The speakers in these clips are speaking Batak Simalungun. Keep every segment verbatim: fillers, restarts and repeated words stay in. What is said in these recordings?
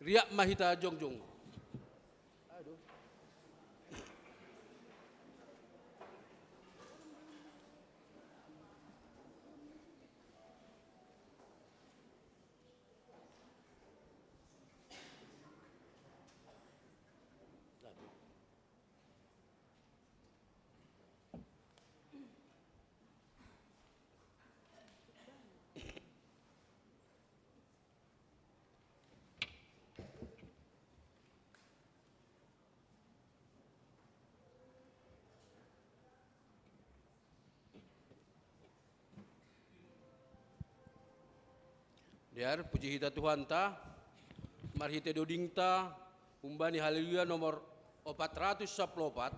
Riap ma hita jongjong. Dear, puji hita Tuhanta, marhite dodingta, humbani Haleluya nomor opat ratus sapuluh opat,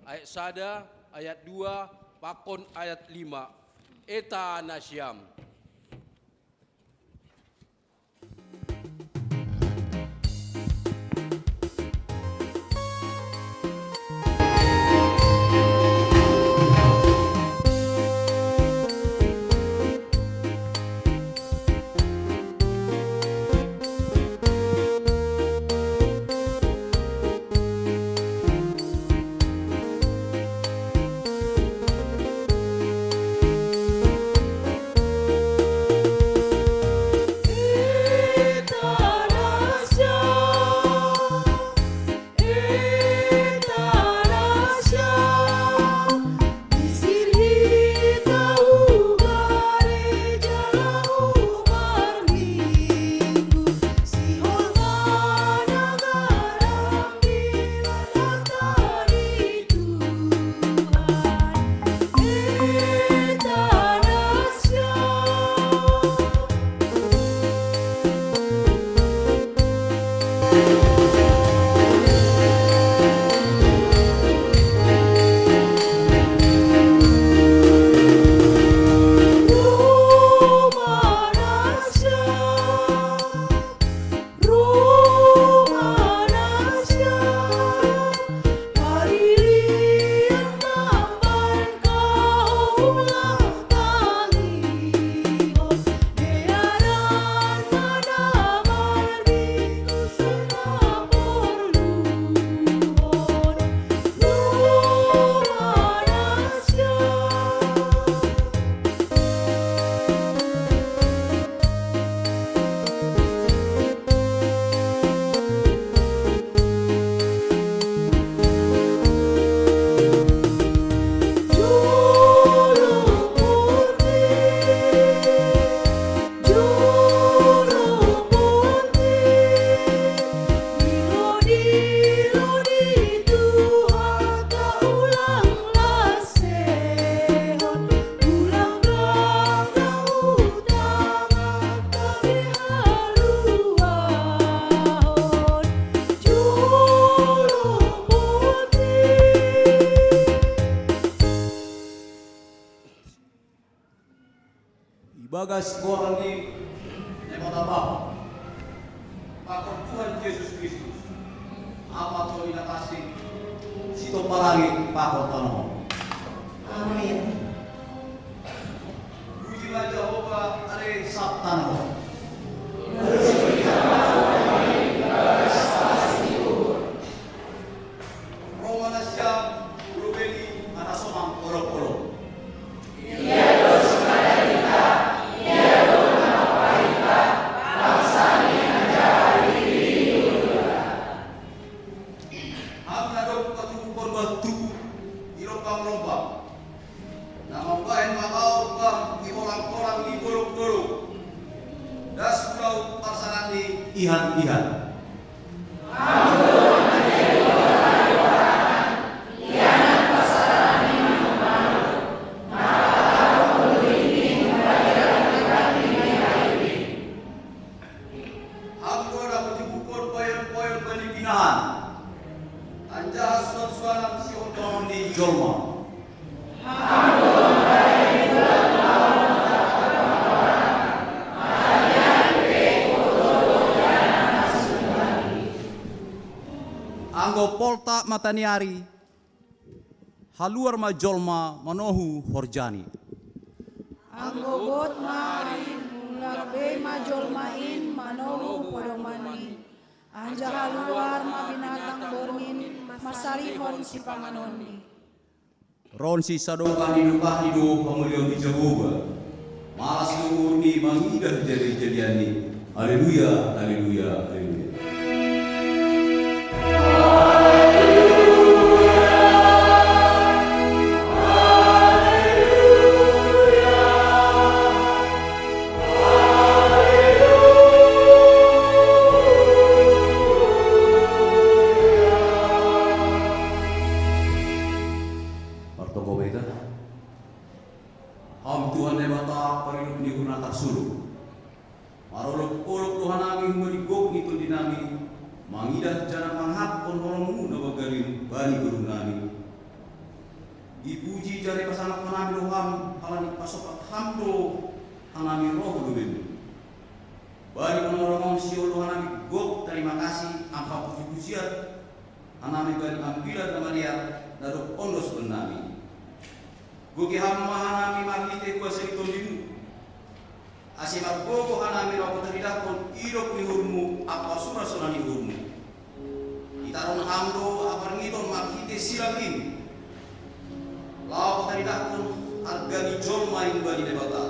ayat sada, ayat dua, pakon ayat lima. Eta nasiam. Ibagas goar ni Naibata Bapa, pakon Tuhan Jesus Kristus, Ama tolu na tarsik, sitopar langit pakon tano. Amin. Puji ma Jahowa ale sab tano. Ro ma nasiam ro bani na sonang olop-olop. Ham na dob patuduhon batuku i lombang-lombang, na mambahen mataor bang i holang-holang ni dolok-dolok, das hu laho parsangapni ihan-ihan. Ham do na manjumpang poyon-poyon bani pinahan, anjaha suan-suanan siholbangon ni jolma. Anggo poltak mataniari, haluar ma jolma manohu horjani. Anggo bot ma ari, mulak be ma jolma in manohu podomanni. Anjaha luar ma binatang borngin masarihon sipanganonni. Ronsi sadokah ni dokahni do hamuliaon ni Jahowa. Malas do uhurni mangidah jadi-jadianni. Haleluya, haleluya, haleluya. Martonggo ma hita. Ham Tuhan Naibata, parinup ni uhur na tarsulur. Marolop-olop do hanami humbani gok ni tondinami, mangidah janah mangaphon holongmu na banggal in bani godungnami. Ipuji jala ipasangap hanami do Ham, halani pasopat Ham do hanami roh hu lobeimu. Bani panorang on sihol do hanami gok tarima kasih ampa puji-pujian hanami bani Ambilan Namadear na dob ondos bannami. Goki Ham ma hanami marhite kuasa ni tondimu, ase margogoh hanami laho pataridakkon idop ni uhurmu ampa sura-sura ni uhurmu. Itaron Ham do haparngiton marhite silang in, laho pataridakkon arga ni jolma in bani Naibata,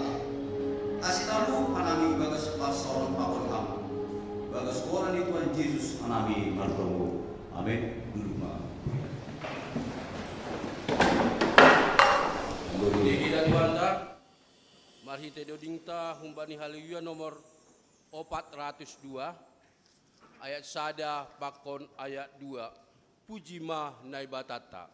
ase talup hanami ibagas parsaoran pakon Ham. Ibagas Goran ni Tuhan Jesus hanami martonggo. Amen. Duduk ma. Tinggi dah Tuhanta, marhite dodingta humbani Haleluya nomor opat ratus dua, ayat sada pakon ayat dua. Puji ma Naibatanta.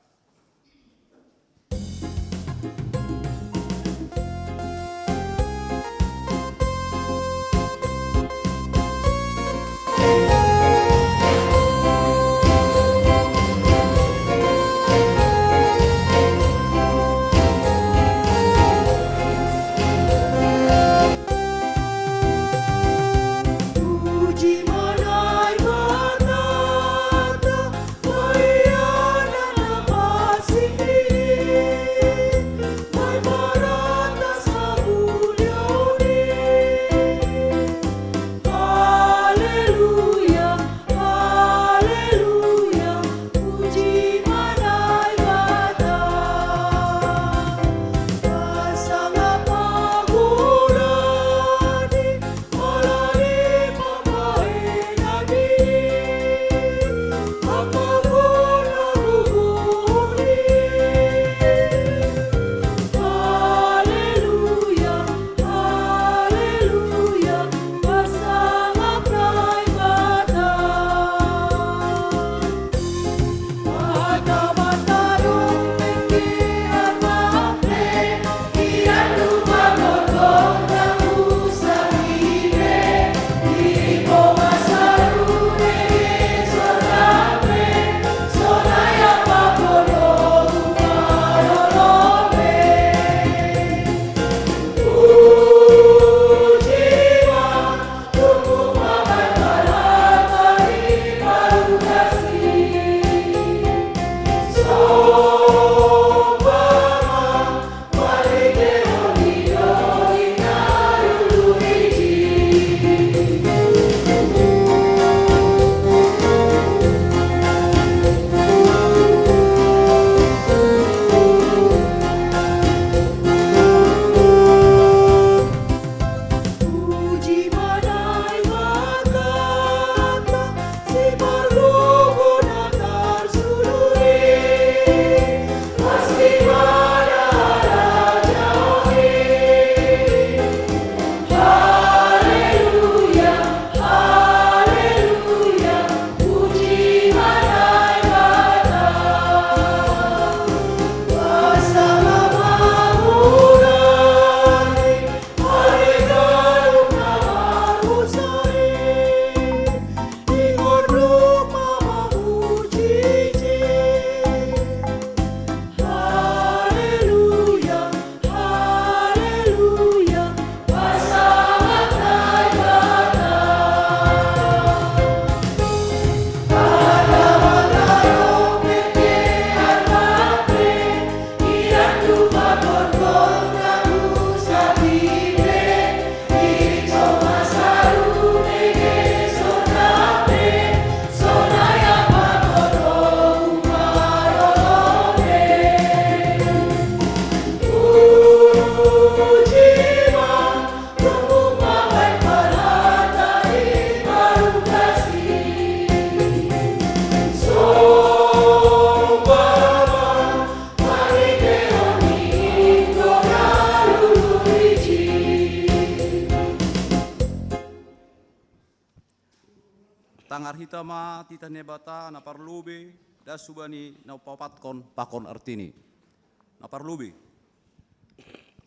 Tangar hita ma titah ni Naibata na parlobei, das hubani na paopatkon pakon artini. Na parlobei.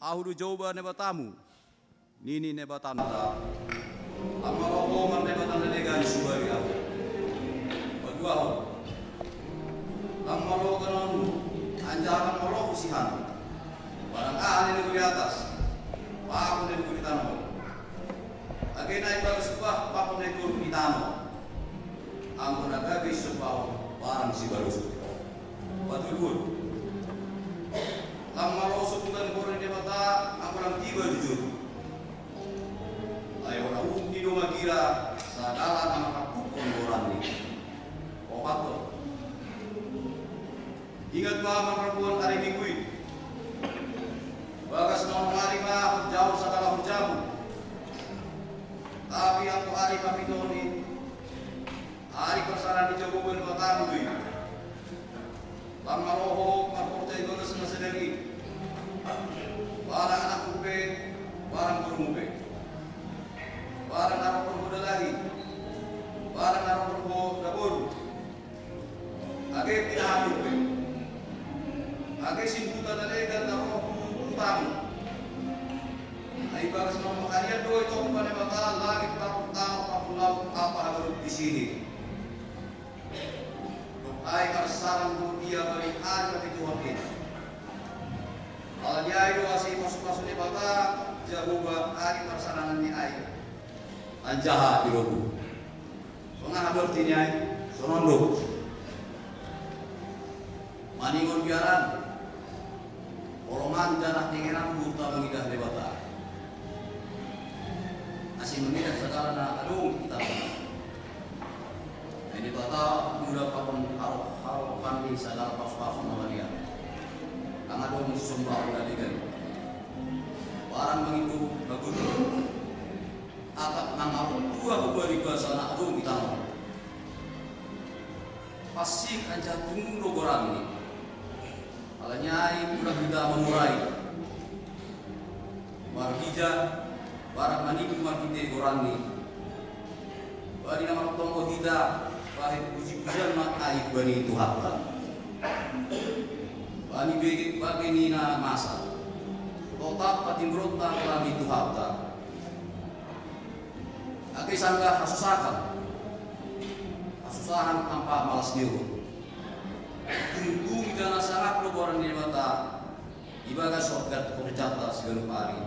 Ahu do Jahowa Naibatamu, nini Naibatanta. Lam malo ho marnaibata na legan subali ahu. Paduahon. Lam malo ganonmu, anjaha lam malo usihan. Barang aha na di atas, pakon na di tanoh on. Age na ibagas bah pakon na di tanoh. Anggo na gabe sisombahon barang sibaloson. Patoluhon. Lam malo sobutan goran ni Naibata anggo lam tiba jujur. Ai ora umpi do magira sagala na mangkapungkon goranni. Paopathon. Ingat ma marparbuan ari Minggu i. Bagas na onom ari ma horjahon sagala horjamu. Tapi anggo ari papituhon i, ari parsarangan ni Jahowa Naibatamu do i. Lam malo ho marhorja i bagas na sadari i. Barang anakmu pe, barang borumu pe. Barang na rohkon ho dalahi, barang na rohkon ho daboru. Age pinahanmu pe. Age simbutan na legan na roh hu hutamu. Ai bagas na mangkaliat do i tong Naibata langit pakon tanoh pakon laut ampa haganup isini. Dob ai marsarang do ia bani ari papituhon i. Ala ni ai do ase ipasu-pasu Naibata Jahowa ari parsaranganni ai. Anjaha irobu. Songon aha do artini ai? Sonon do. Maningon biaran, holongan janah tengenan huta mangidah Naibata. Ase mangidah sagala na adong i tanoh. Ai Naibata mula pakon haro-, harohan ni sagala pasu-pasu na madear. Ndang adong sisombahon na legan. Barang mangido na gundul. Atap na ngarung tua hubani basa na adong i tanoh. Pansing anjaha tumundung do goranni. Ala ni ai mulak hita mamurai. Marhija, barang maningon marhite goranni. Bani na martonggo hita, bahen puji-pujian ma ai bani Tuhanta. Bani bege, bage ni na masa. Totap patimbrongta bani Tuhanta. Age sanggah hasusahan, hasusahan ampa malas ni uhur. Tunggu janah sangap do goran ni Naibata ibagas horjat-, horjanta siganup ari.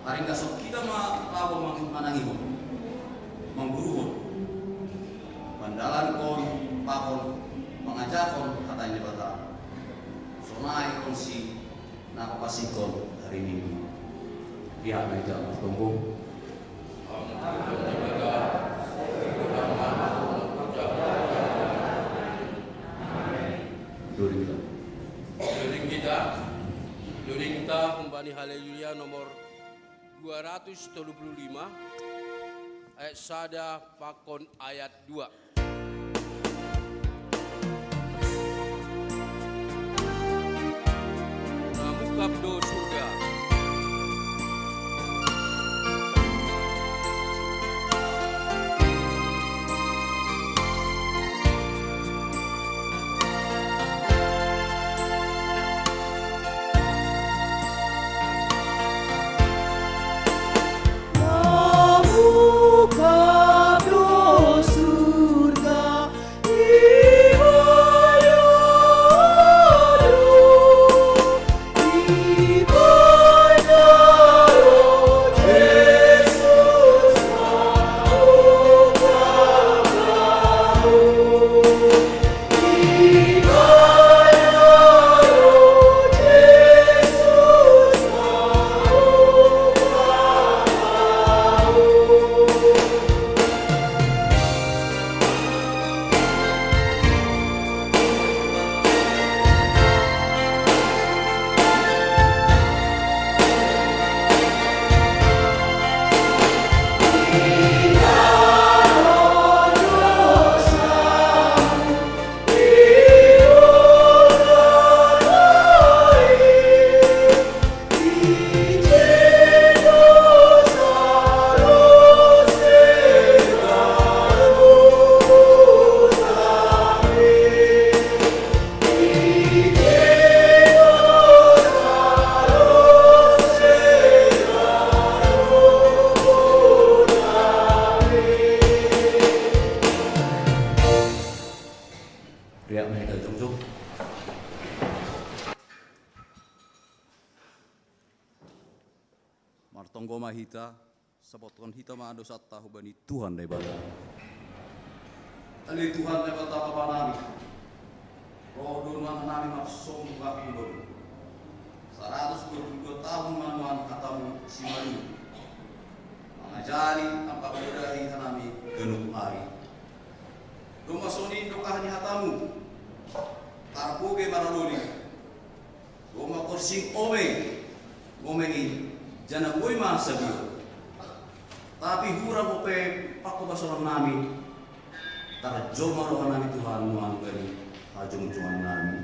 Haringga songon hita ma laho mang-, manangihon, mangguruhon, mandalankon pakon mangajarhon hata ni Naibata. Sonai ronsi na papasikon ari Minggu. Pihak na ija martonggo. Duri kita. Duri kita. Duri kita humbani Haleluya nomor dua ratus tolu puluh lima, ayat sada pakon ayat dua. Namungkap do surga. Anggo ma hita, sapothon hita ma dosanta hubani Tuhan Naibata. Ale Tuhan Naibata Bapa nami, Ro do nuaeng nami marsomba hubam. Saratus dua puluh dua tahun ma nuaeng hatamu simalungun. Mangajari ampa mangodahi hanami ganup ari. Domma songon i dokah ni hatamu. Tarbogei maraloli. Domma porsing ome. Ome i, janah boi ma sadia. Tapi hurang ope pangkobasonan nami. Tarjou ma roha nami Tuhan nuaeng bani hajongjongan nami.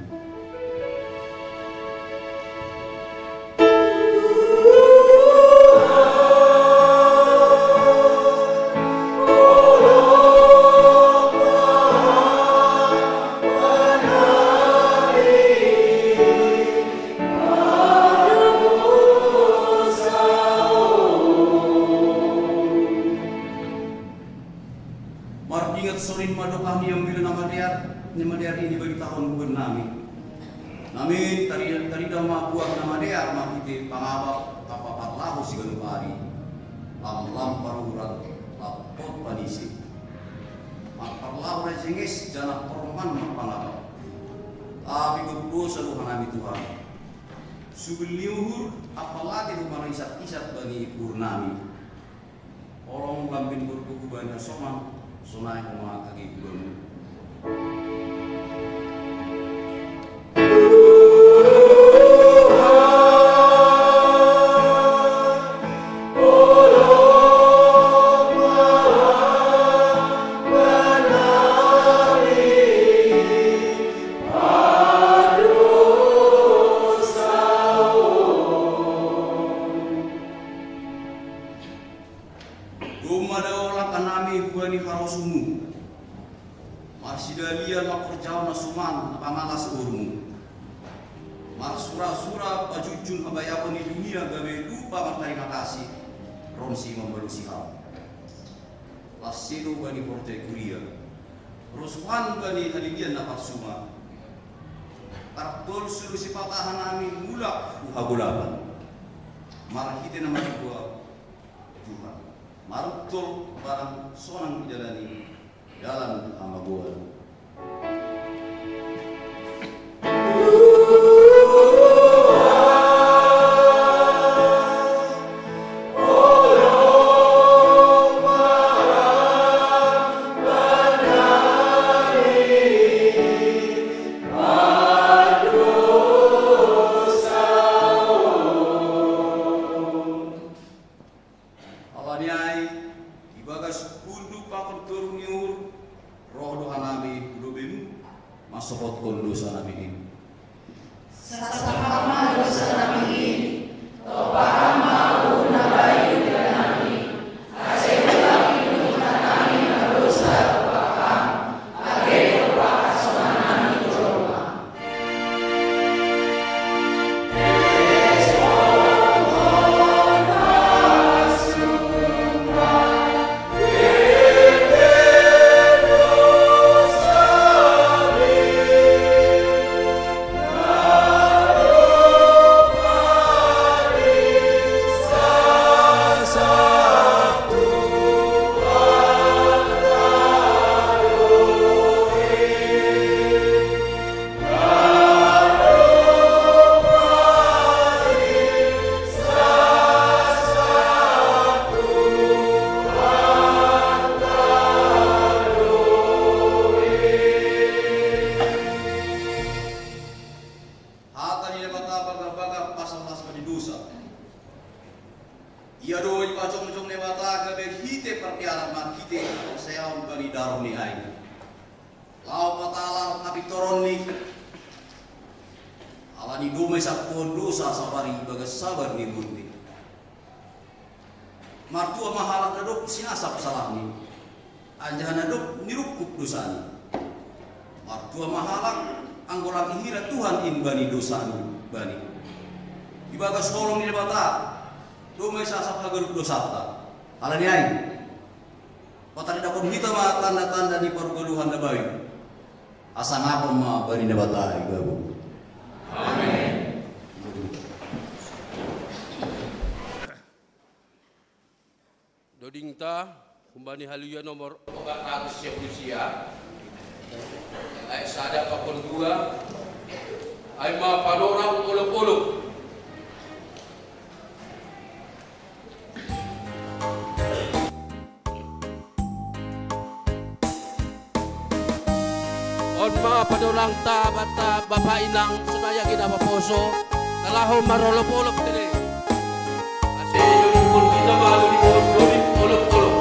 Mardingat sorin ma dokah ni Ambilan na madear, na madear i dibaritahon hubannami. Namin tarida, tarida ma buah na madear marhite pangabap ampa parlahou siganup ari, lam-lam parurat, lam hot panise. Marparlahou na jenges janah porman marpangabap. Tapi gok dosa do hanami Tuhan. Subil ni uhur, apalagi do marisak-isak bani uhurnami. Holong lambin borgoku bani hasoman, sonai homa age hubamu. Domma dao langkanami hubani harosumu. Marsidalian ma horjahon na suman na pangalas uhurmu. Marsura-sura pajunjung habayaon ni dunia gabe lupa martarima kasih, ronsi mambalosi ham. Las sedo bani horja i kuria. Rosuhan bani halilian na parsuma. Tartol sude sipata hanami mulak hu hagolapan. Marhite na margoar Tuhan. Maruntol barang sonang idalani dalan hamagoan. Ala ni ai, ibagas hundul pakon toruh ni uhur, roh do hanami hu lobeimu, mansopotkon dosa nami in. Sasap Ham ma dosa nami in, tompa Ham ma uhur na bayu di nami, ase ulang inuhur hanami na dosa dompak Ham, age dompak hasonanami jolma. Hata ni Naibata bagah-bagah pasal-pasal ni dosa. Ia do ipajongjong Naibata gabe hite pardearan marhite haporseaon bani daroh ni ain. Laho patalar hapintoronni, ala ni domma isappuhon dosa sabar ibagas sabar ni uhurni. Martua ma halak na dob sinasap salahni, anjaha na dob nirungkub dosani. Martua ma halak, anggo lang ihira Tuhan in bani dosani bani. Ibagas holong ni Naibata, domma isasap haganup dosanta. Ala ni ai, pataridahon hita ma tanda-tanda ni pargoluhan na bayu. Hasangapon ma bani Naibata i babou. Amen. Dodingta, humbani Haleluya nomor opat ratus sia puluh sia. Ayat sada pakon dua. Ai ma panorang olop-olop. On ma panorangta banta bapa inang sonai anggi na maposo, na laho marolop-olop tene. Ase dodingkon hita ma dodingkon, doding olop-olop.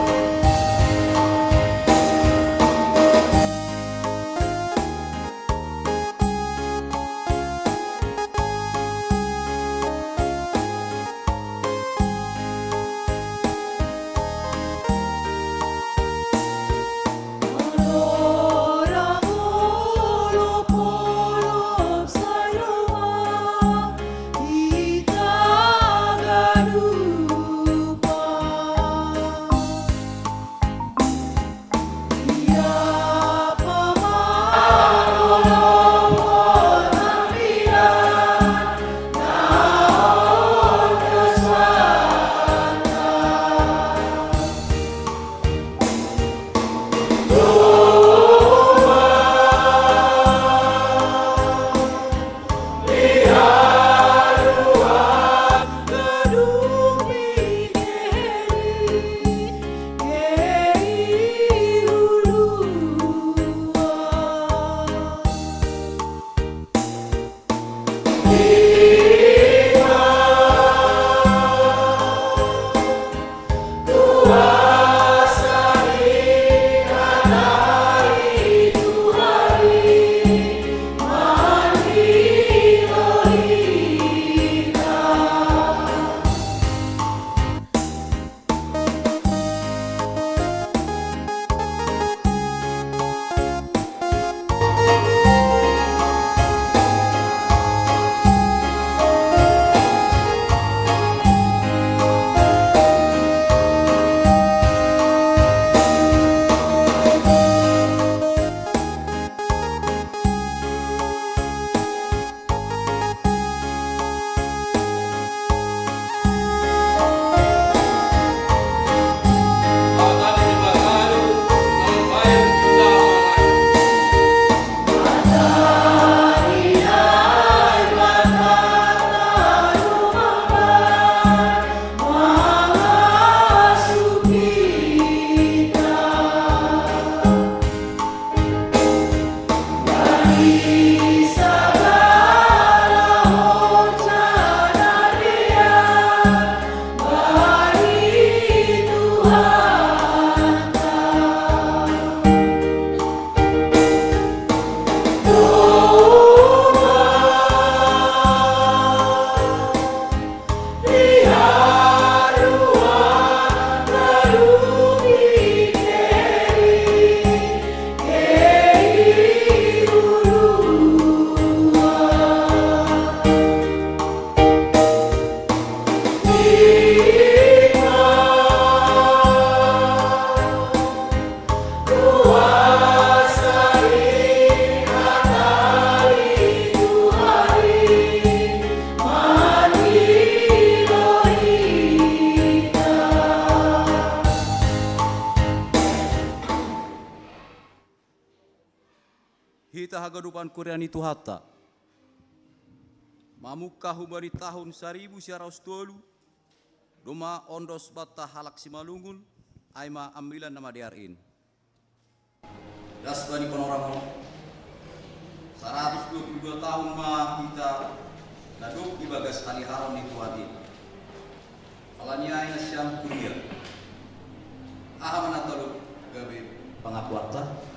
Hita haganupan kuria ni Tuhanta. Mamungka humbani tahun saribu sia ratus tolu, domma ondos banta halak Simalungun, ai ma ambilan na madear in. Das bani panorang on, saratus dua puluh dua tahun ma hita na dob ibagas haliharon ni Tuhan i. Alani ai nasiam kuria, aha ma na talup gabe pangakuanta?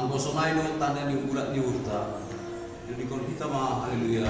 Anggo sonai do tanda ni umbulat ni uhurta. Didok hita ma haleluya.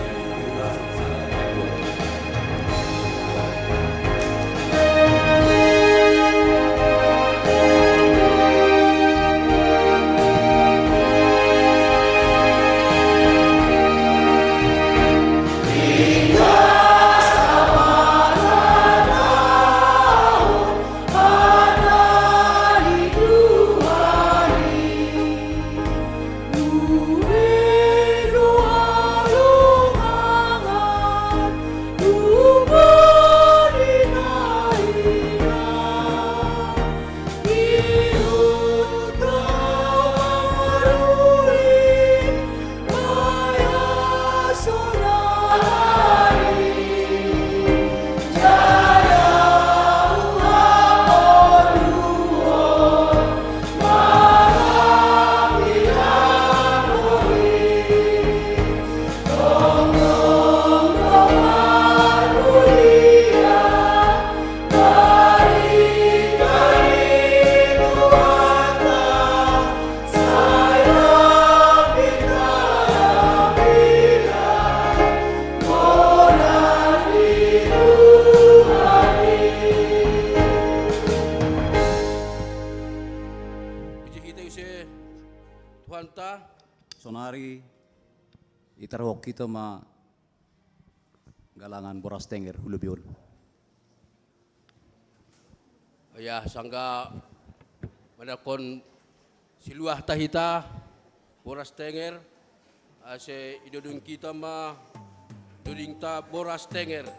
Puji hita use Tuhanta. Sonari itarhok hita ma galangan boras tenger hu lobi on. Ya, sangga manangkon siluahta hita boras tenger, ase idoding hita ma dodingta boras tenger.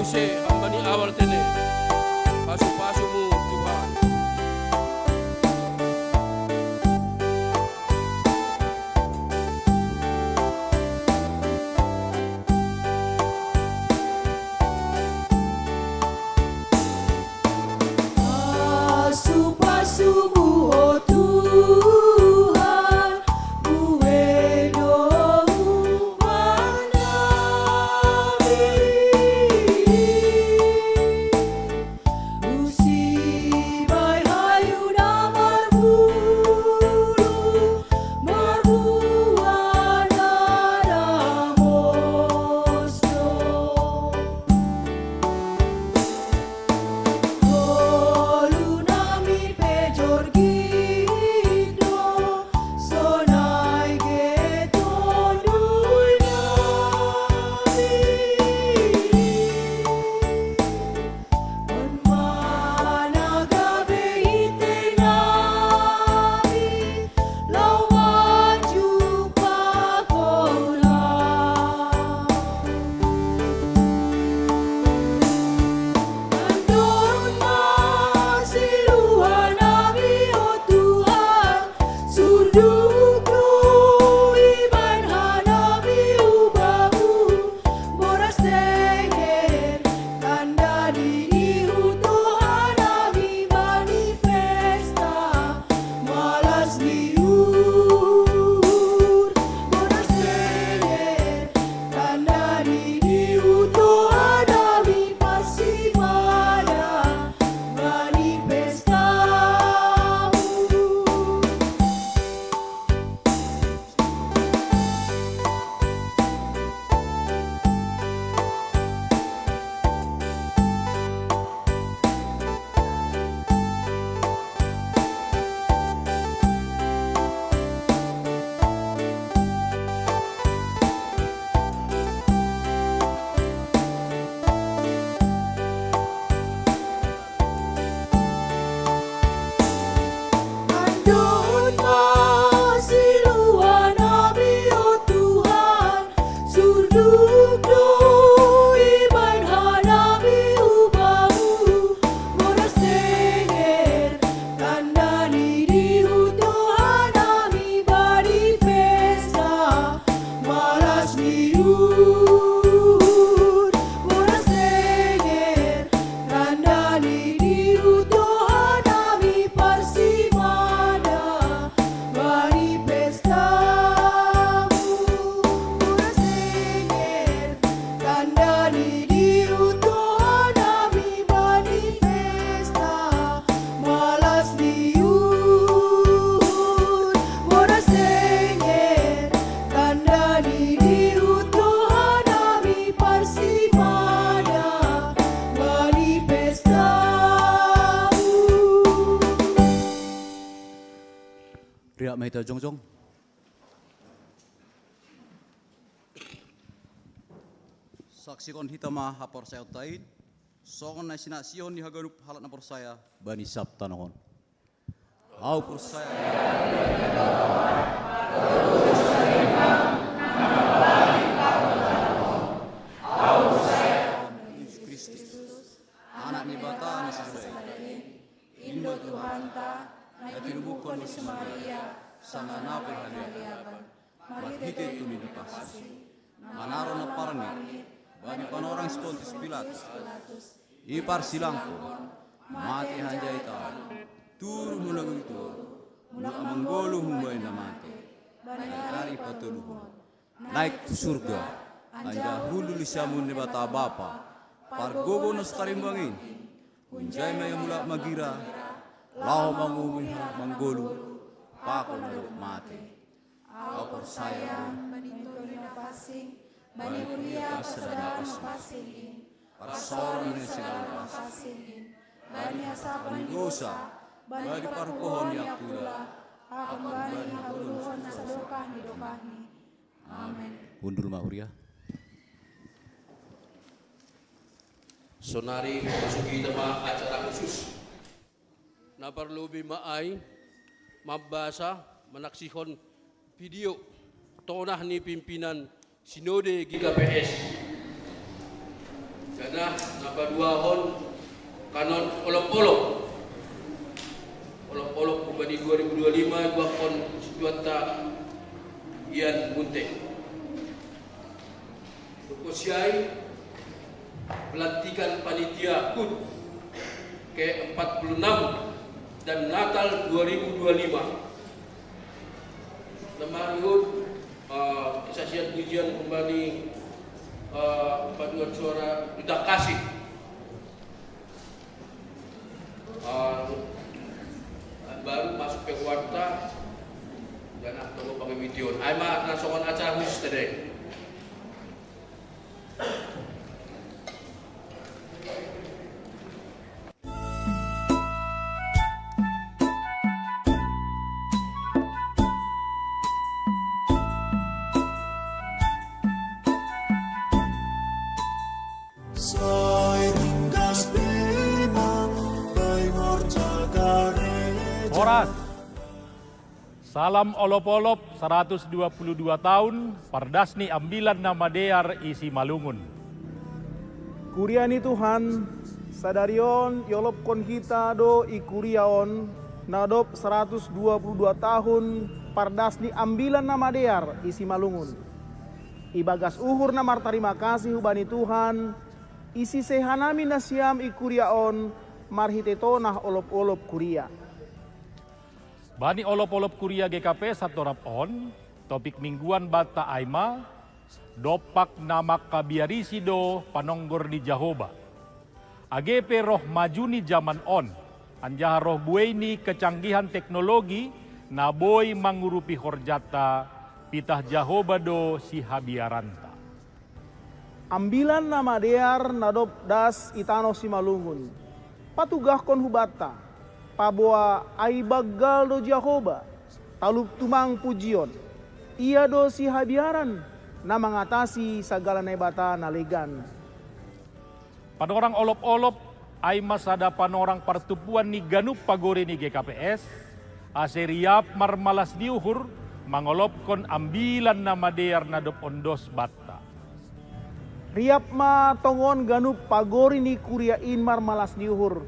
Mose, hamba ni Abel tene. Pasu-pasumu Tuhan. Pasu-pasumu, o Tuhan, bueno umana. Usi bai hayu na marbulu, marbuana na mosdo. Ngolu nami pe jorgindo, sonai ge tondui nami. On ma na gabe ite nami, lau maju pakona. Andorun ma siluan nami, o Tuhan, surduk do ibaen hanami ubamu, boras tenger, tanda ni dihuto hanami bani pesta. Malas ni uhur, boras tenger, tanda ni dihuto hanami parsimada bani pesta. Andorun ma siluan nami, o Tuhan, surduk do ibaen hanami ubamu, boras tenger, tanda ni dihuto hanami bani pesta. Malas ni uhur, boras tenger, tanda ni dihuto hanami parsimada bani pestamu. Boras tenger, tanda ni dihuto hanami bani pesta. Malas ni uhur, boras tenger, tanda ni dihuto hanami parsimada bani pestamu. Riak ma hita jongjong. Saksihon hita ma haporsayaonta in, songon na sinaksihon ni haganup halak na porsaya bani sab tanoh on. Ahu porsaya. Ahu porsaya. Kristus, Anak ni Debata na sasada in, in do Tuhanta, na tinubuhon ni si Maria, sanga na pehaliaban. Marhite Tonduy Napansing, manaron na parngit bani panorang si Pontius Pilatus, iparsilangkon, mate hanjai talu, turun hu nagori toruh, mula manggoluh humbani na mate, bani ari patoluhon, naik hu surga, anjaha hundul di siamun ni Debata Bapa, pargogo na so tarimbang in. Hunjai ma ia mulak magira, laho mangumumi halak manggoluh, pakon na dob mate. Ahu porsaya bani Tonduy Napansing, bani Huria Parsadaan na Pansing in, parsaoran ni segala na pansing in, bani hasapan ni dosa, bani pargogohon ni angkula, pakon bani hagoluhon na sadokah ni dokahni. Amen. Hundul ma huria. Sonari masuki hita ma acara khusus. Na parlobei ma ai, mambasa, manaksihon video tonah ni pimpinan Sinode G K P S. Karena napaduahon kanon olop-olop. Olop-olop hubani dua ribu dua lima ibuakkon situatta Ian Bunte. Untuk siai pelantikan panitia hut ke empat puluh enam dan Natal dua ribu dua lima. Nama hut, eh, saksian pujian kembali, eh, paduan suara Duta Kasih. Eh, baru masuk ke warta dan aku pakai video. Ai ma na songon acara khusus tadi. Sai ringgas bena, bainor jaga reja. Horas. Salam olop-olop saratus dua puluh dua taon pardas ni Ambilan Namadear i Simalungun. Kuria ni Tuhan, sadari on iolopkon hita do i kuria on na dob saratus dua puluh dua tahun pardas ni Ambilan Namadear i Simalungun. Ibagas uhur na martarima kasih hubani Tuhan, isise hanami nasiam i kuria on marhitei tonah olop-olop kuria. Bani olop-olop kuria G K P satorap on, topik mingguan banta ai ma, dompak na mangkabiarisi do panonggor ni Jahoba. Age pe roh maju ni jaman on, anjaha roh buei ni kecanggihan teknologi na boi mangurupi horjanta, pitah Jahoba do sihabiaranta. Ambilan Namadear na dob das i tanoh Simalungun, patugahkon hubanta, paboa ai banggal do Jahoba, talup tumang pujion. Ia do sihabiaran na mangatasi sagala naibata na legan. Panorang olop-olop ai ma sada panorang partumpuan ni ganup pagori ni G K P S, ase riap marmalas ni uhur mangolopkon Ambilan Namadear na dob ondos banta. Riap ma tongon ganup pagori ni kuria in marmalas ni uhur,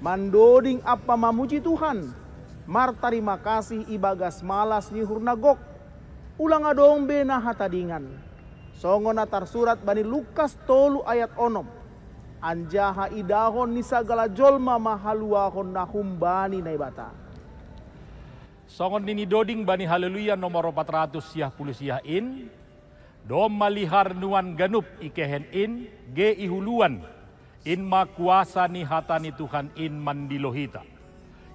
mandoding ampa mamuji Tuhan, martarima kasih ibagas malas ni uhur na gok. Ulang adong be na hatadingan. Songon na tarsurat bani Lukas tolu ayat onom. Anjaha idahon ni sagala jolma ma haluahon na humbani Naibata. Songon nini doding bani Haleluya nomor opat ratus siah puluh siah in, domma lihar nuan ganup i kehen in, ge i huluan, in ma kuasa ni hata ni Tuhan in mandilo hita.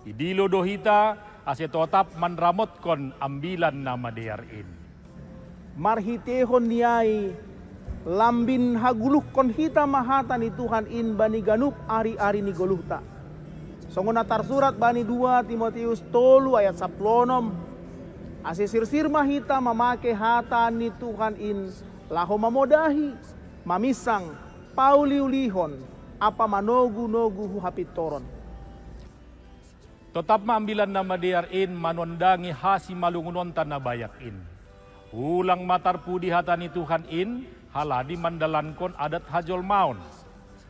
Idilo do hita, ase totap manramotkon Ambilan Namadear in. Marhiteihon ni ai, lambin haguluhkon hita ma hata ni Tuhan in bani ganup ari-ari ni goluhta. Songon na tarsurat bani dua Timoteus tolu ayat saplonom, ase sirsir ma hita mamake hata ni Tuhan in laho mamodahi, maminsang, pauliulihon, ampa manogu-nogu hu hapintoron. Totap ma Ambilan Namadear in manondangi hasimalungunonta na bayak in. Ulang ma tarpudi hata ni Tuhan in, halani mandalankon adat hajolmaon.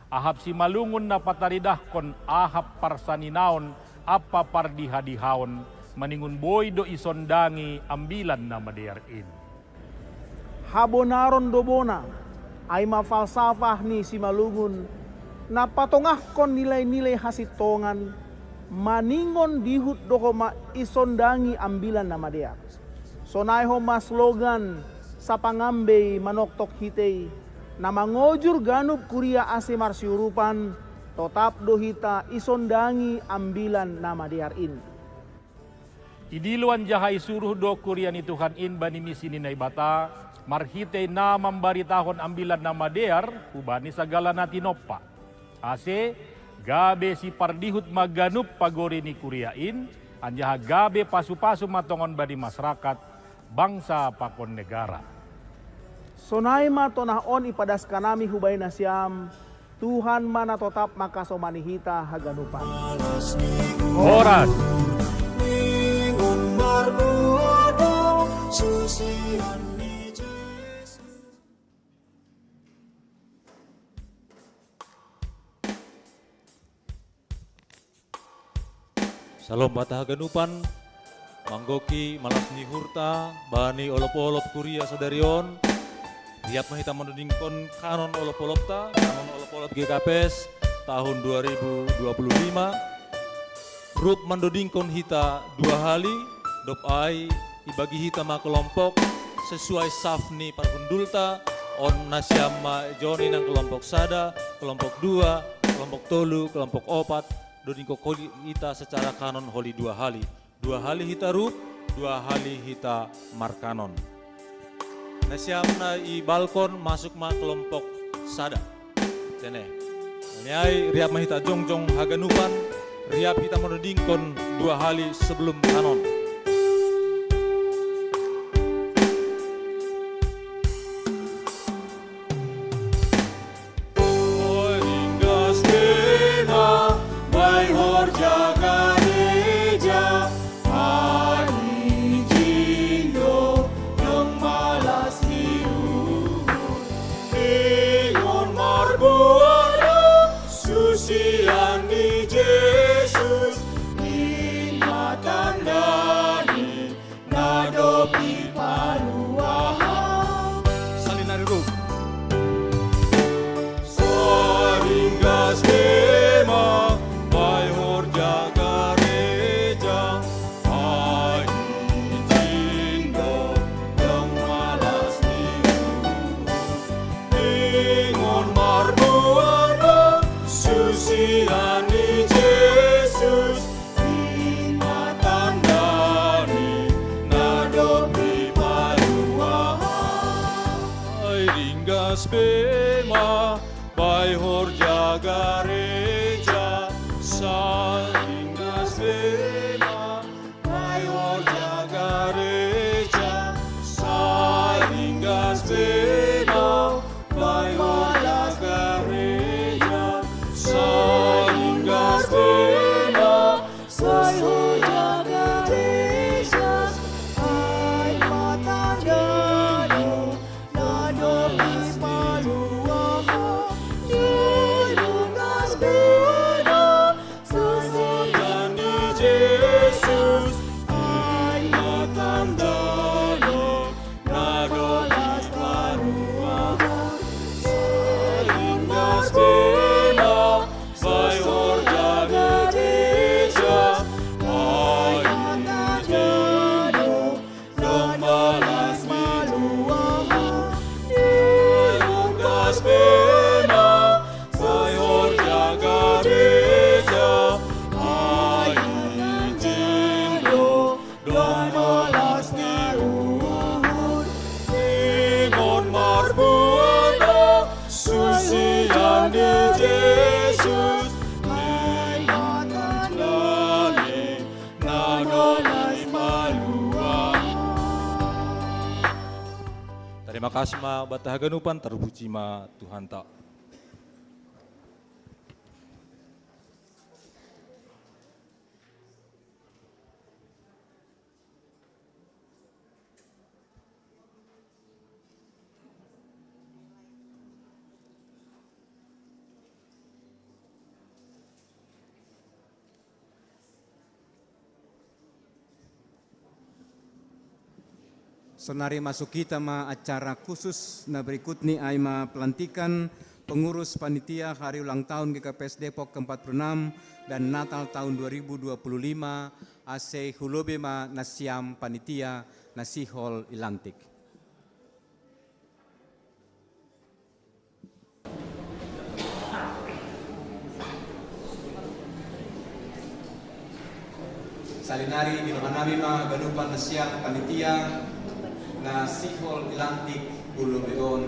Ahap Simalungun na pataridahkon ahap parsaninaon ampa pardihadihaon, maningon boi do isondangi Ambilan Namadear in. Habonaron do bona, ai ma falsafah ni Simalungun, na patongahkon nilai-nilai hasintongan, maningon dihut do homa isondangi Ambilan Namadear. Sonai homa slogan, sapangambei manoktok hitei, na mangojur ganup kuria ase marsiurupan, totap do hita isondangi Ambilan Namadear in. Idilo anjaha isuruh do kuria ni Tuhan in bani misi ni Naibata, marhitei na mambaritahon Ambilan Namadear hubani sagala na tinompa. Ase, gabe sipardihut ma ganup pagori ni kuria in, anjaha gabe pasu-pasu ma tongon bani masarakat, bangsa pakon negara. Sonai ma tonah on ipadaskan nami hubani nasiam, Tuhan ma na totap mangkasomani hita haganupan. Horas. Salom bata haganupan, manggohi malas ni uhurta bani olop-olop kuria sadari on. Riap ma hita mandodingkon kanon olop-olopta, kanon olop-olop G K P S tahun dua ribu dua puluh lima. Rup mandodingkon hita dua hali, dob ai ibagi hita ma kelompok sesuai saf ni parhundulta. On nasiam ma joni nang kelompok sada, kelompok dua, kelompok tolu, kelompok opat, dodingkon holi hita secara kanon holi dua hali. Dua hali hita rup, dua hali hita markanon. Nasiam na i balkon masuk ma kelompok sada. Tene. Ni ai riap ma hita jongjong haganupan, riap hita mandodingkon dua hali sebelum kanon. Oi ringgas be ma, bai horja gareja, ai jinjo, dong malas ni uhur. Ingon marbuana, susian ni Jesus, in ma tandani, na dob ipaluahon. Salinari rup. Sai ringgas be ma, bai horja gareja, ai jinjo, dong malas ni uhur. Ingon marbuana, susian ni Jesus, in ma tandani, na dob ipaluahon. Ai ringgas be ma, bai horja gareja, sai ringgas be ma, bai horja gareja, sai ringgas be ma, bai horja gareja, sai ringgas be ma, sai horja gareja, ai ma tandani, na dob ipaluahon. Ringgas be ma, susian ni Jesus, ai ma tandani, na dob ipaluahon. Sai ringgas be ma, bai horja gareja, ai jinjo, dong malas ni uhur. Ringgas be ma, bai horja gareja, ai jinjo, dong malas ni uhur. Ingon marbuana, susian ni Jesus, ai ma tandani, na dob ipaluahon. Tarima kasih ma bata haganupan, tarpuji ma Tuhanta. Sonari masuk hita ma acara khusus, na berikut ni ai ma pelantikan pengurus panitia hari ulang tahun G K P S Depok keempat puluh enam dan Natal tahun dua ribu dua puluh lima, ase hulobi ma nasiam panitia na sihol i lantik. Salinari didohan nami ma ganupan nasiam panitia na sihol i lantik ulo begon.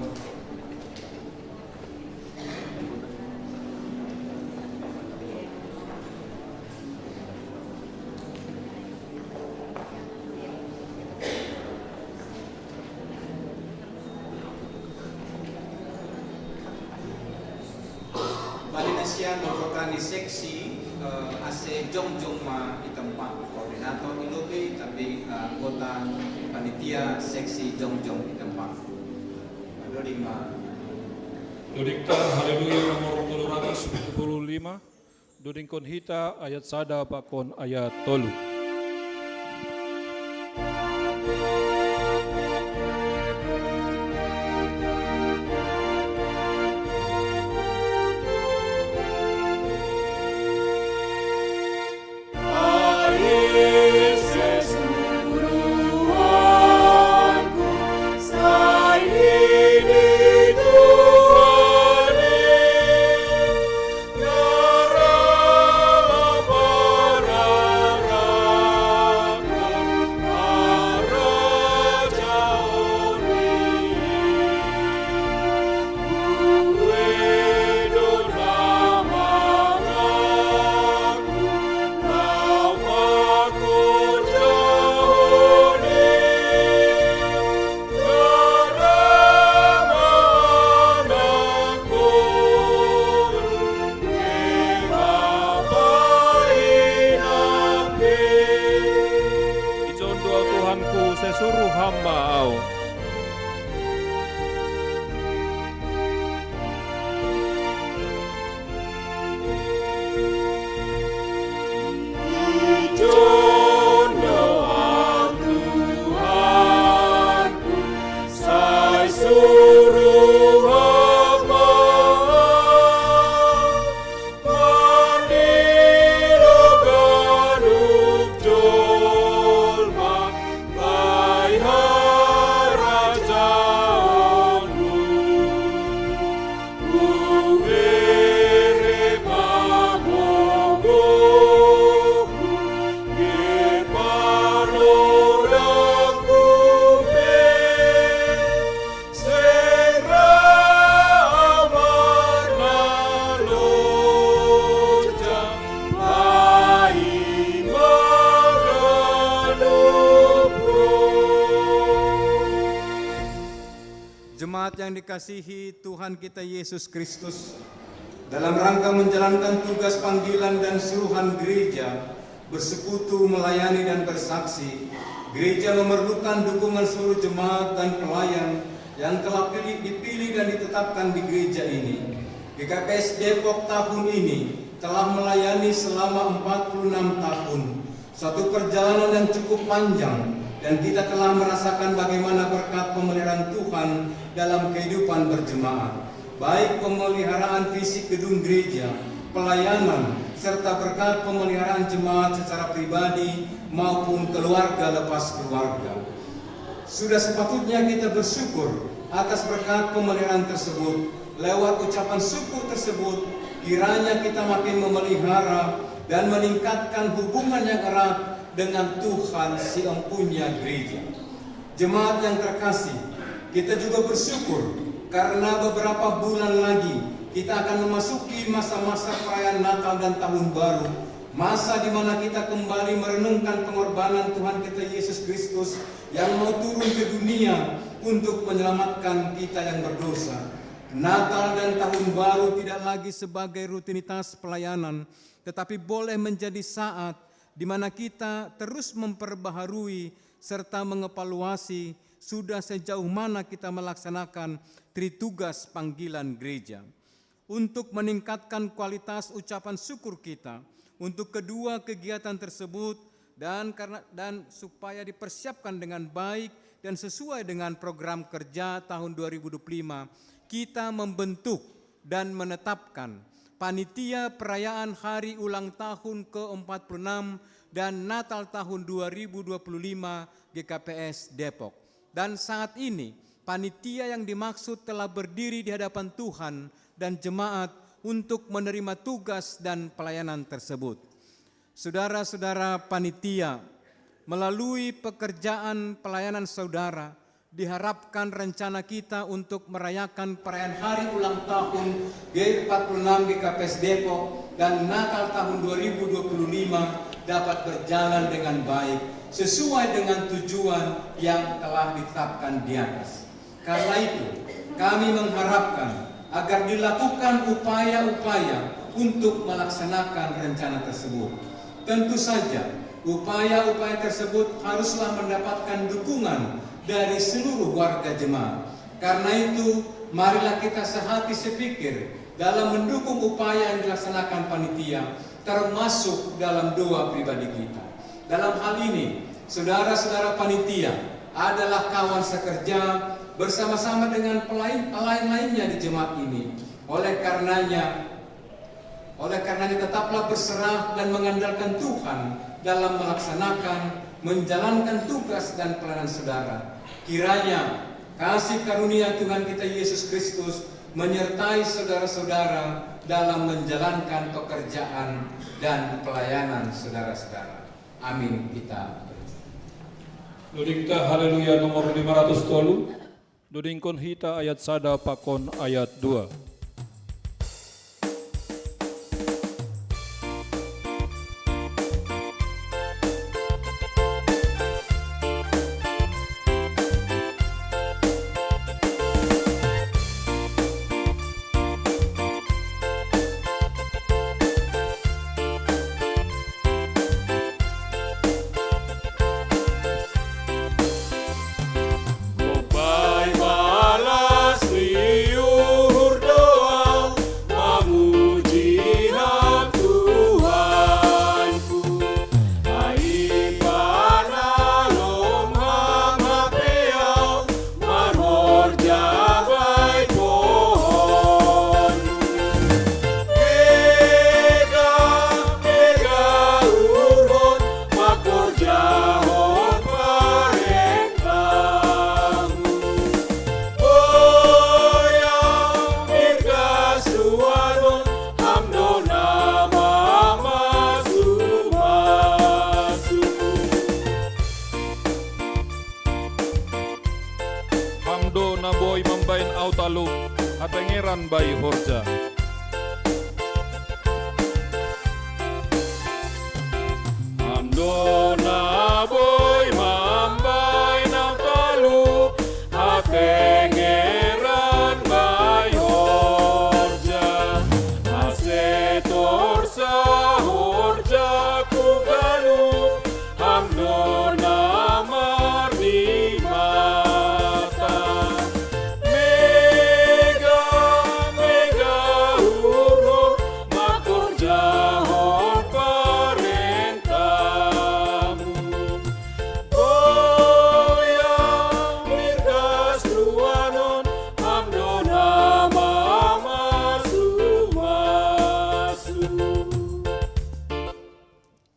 Bali nasiam anggota ni seksi, eh, ase jongjong ma i tempat. Koordinator i lobi, tapi, eh, anggota panitia seksi jongjong i tempat. Doding ma. Dodingta Haleluya nomor tolu ratus pitu puluh lima. Dudingkon hita ayat sada pakon ayat tolu. Ijon doa Tuhanku, sesuruh hamba au. Jemaat yang dikasihi Tuhan kita Yesus Kristus, dalam rangka menjalankan tugas panggilan dan suruhan gereja, bersekutu, melayani, dan bersaksi, gereja memerlukan dukungan seluruh jemaat dan pelayan yang telah pilih, dipilih dan ditetapkan di gereja ini. G K P S Depok tahun ini telah melayani selama empat puluh enam tahun, satu perjalanan yang cukup panjang, dan kita telah merasakan bagaimana berkat pemeliharaan Tuhan dalam kehidupan berjemaat, baik pemeliharaan fisik gedung gereja, pelayanan, serta berkat pemeliharaan jemaat secara pribadi maupun keluarga lepas keluarga. Sudah sepatutnya kita bersyukur atas berkat pemeliharaan tersebut. Lewat ucapan syukur tersebut, kiranya kita makin memelihara dan meningkatkan hubungan yang erat dengan Tuhan si empunya gereja. Jemaat yang terkasih, kita juga bersyukur karena beberapa bulan lagi kita akan memasuki masa-masa perayaan Natal dan Tahun Baru, masa di mana kita kembali merenungkan pengorbanan Tuhan kita Yesus Kristus yang mau turun ke dunia untuk menyelamatkan kita yang berdosa. Natal dan Tahun Baru tidak lagi sebagai rutinitas pelayanan, tetapi boleh menjadi saat di mana kita terus memperbaharui serta mengevaluasi sudah sejauh mana kita melaksanakan tritugas panggilan gereja. Untuk meningkatkan kualitas ucapan syukur kita untuk kedua kegiatan tersebut dan karena dan supaya dipersiapkan dengan baik dan sesuai dengan program kerja tahun dua ribu dua puluh lima, kita membentuk dan menetapkan panitia perayaan hari ulang tahun ke empat puluh enam dan Natal tahun dua ribu dua puluh lima G K P S Depok. Dan saat ini, panitia yang dimaksud telah berdiri di hadapan Tuhan dan jemaat untuk menerima tugas dan pelayanan tersebut. Saudara-saudara panitia, melalui pekerjaan pelayanan saudara, diharapkan rencana kita untuk merayakan perayaan hari ulang tahun G empat puluh enam G K P S Depok dan Natal tahun dua ribu dua puluh lima dapat berjalan dengan baik sesuai dengan tujuan yang telah ditetapkan di atas. Karena itu, kami mengharapkan agar dilakukan upaya-upaya untuk melaksanakan rencana tersebut. Tentu saja, upaya-upaya tersebut haruslah mendapatkan dukungan dari seluruh warga jemaat. Karena itu, Marilah kita sehati sepikir dalam mendukung upaya yang dilaksanakan panitia, termasuk dalam doa pribadi kita. Dalam hal ini, saudara-saudara panitia adalah kawan sekerja bersama-sama dengan pelayan, pelayan lainnya di jemaat ini. Oleh karenanya, oleh karenanya tetaplah berserah dan mengandalkan Tuhan dalam melaksanakan, menjalankan tugas dan pelayanan saudara. Kiranya kasih karunia Tuhan kita Yesus Kristus menyertai saudara-saudara dalam menjalankan pekerjaan dan pelayanan saudara-saudara. Amin. Kita Dodingta Haleluya nomor lima ratus tolu. Dodingkon hita ayat sada pakon ayat dua. Hamdo na boi mambaen au talu hatengeran bai horja. Hamdo na boi mambaen au talu hatengeran bai horja. Ase torsa horjaku ganup hamdo na marnimata. Mega, mega uhurhon mangkorjahon parentamu. Boya mirgas ruanon hamdo na mamasu-masu.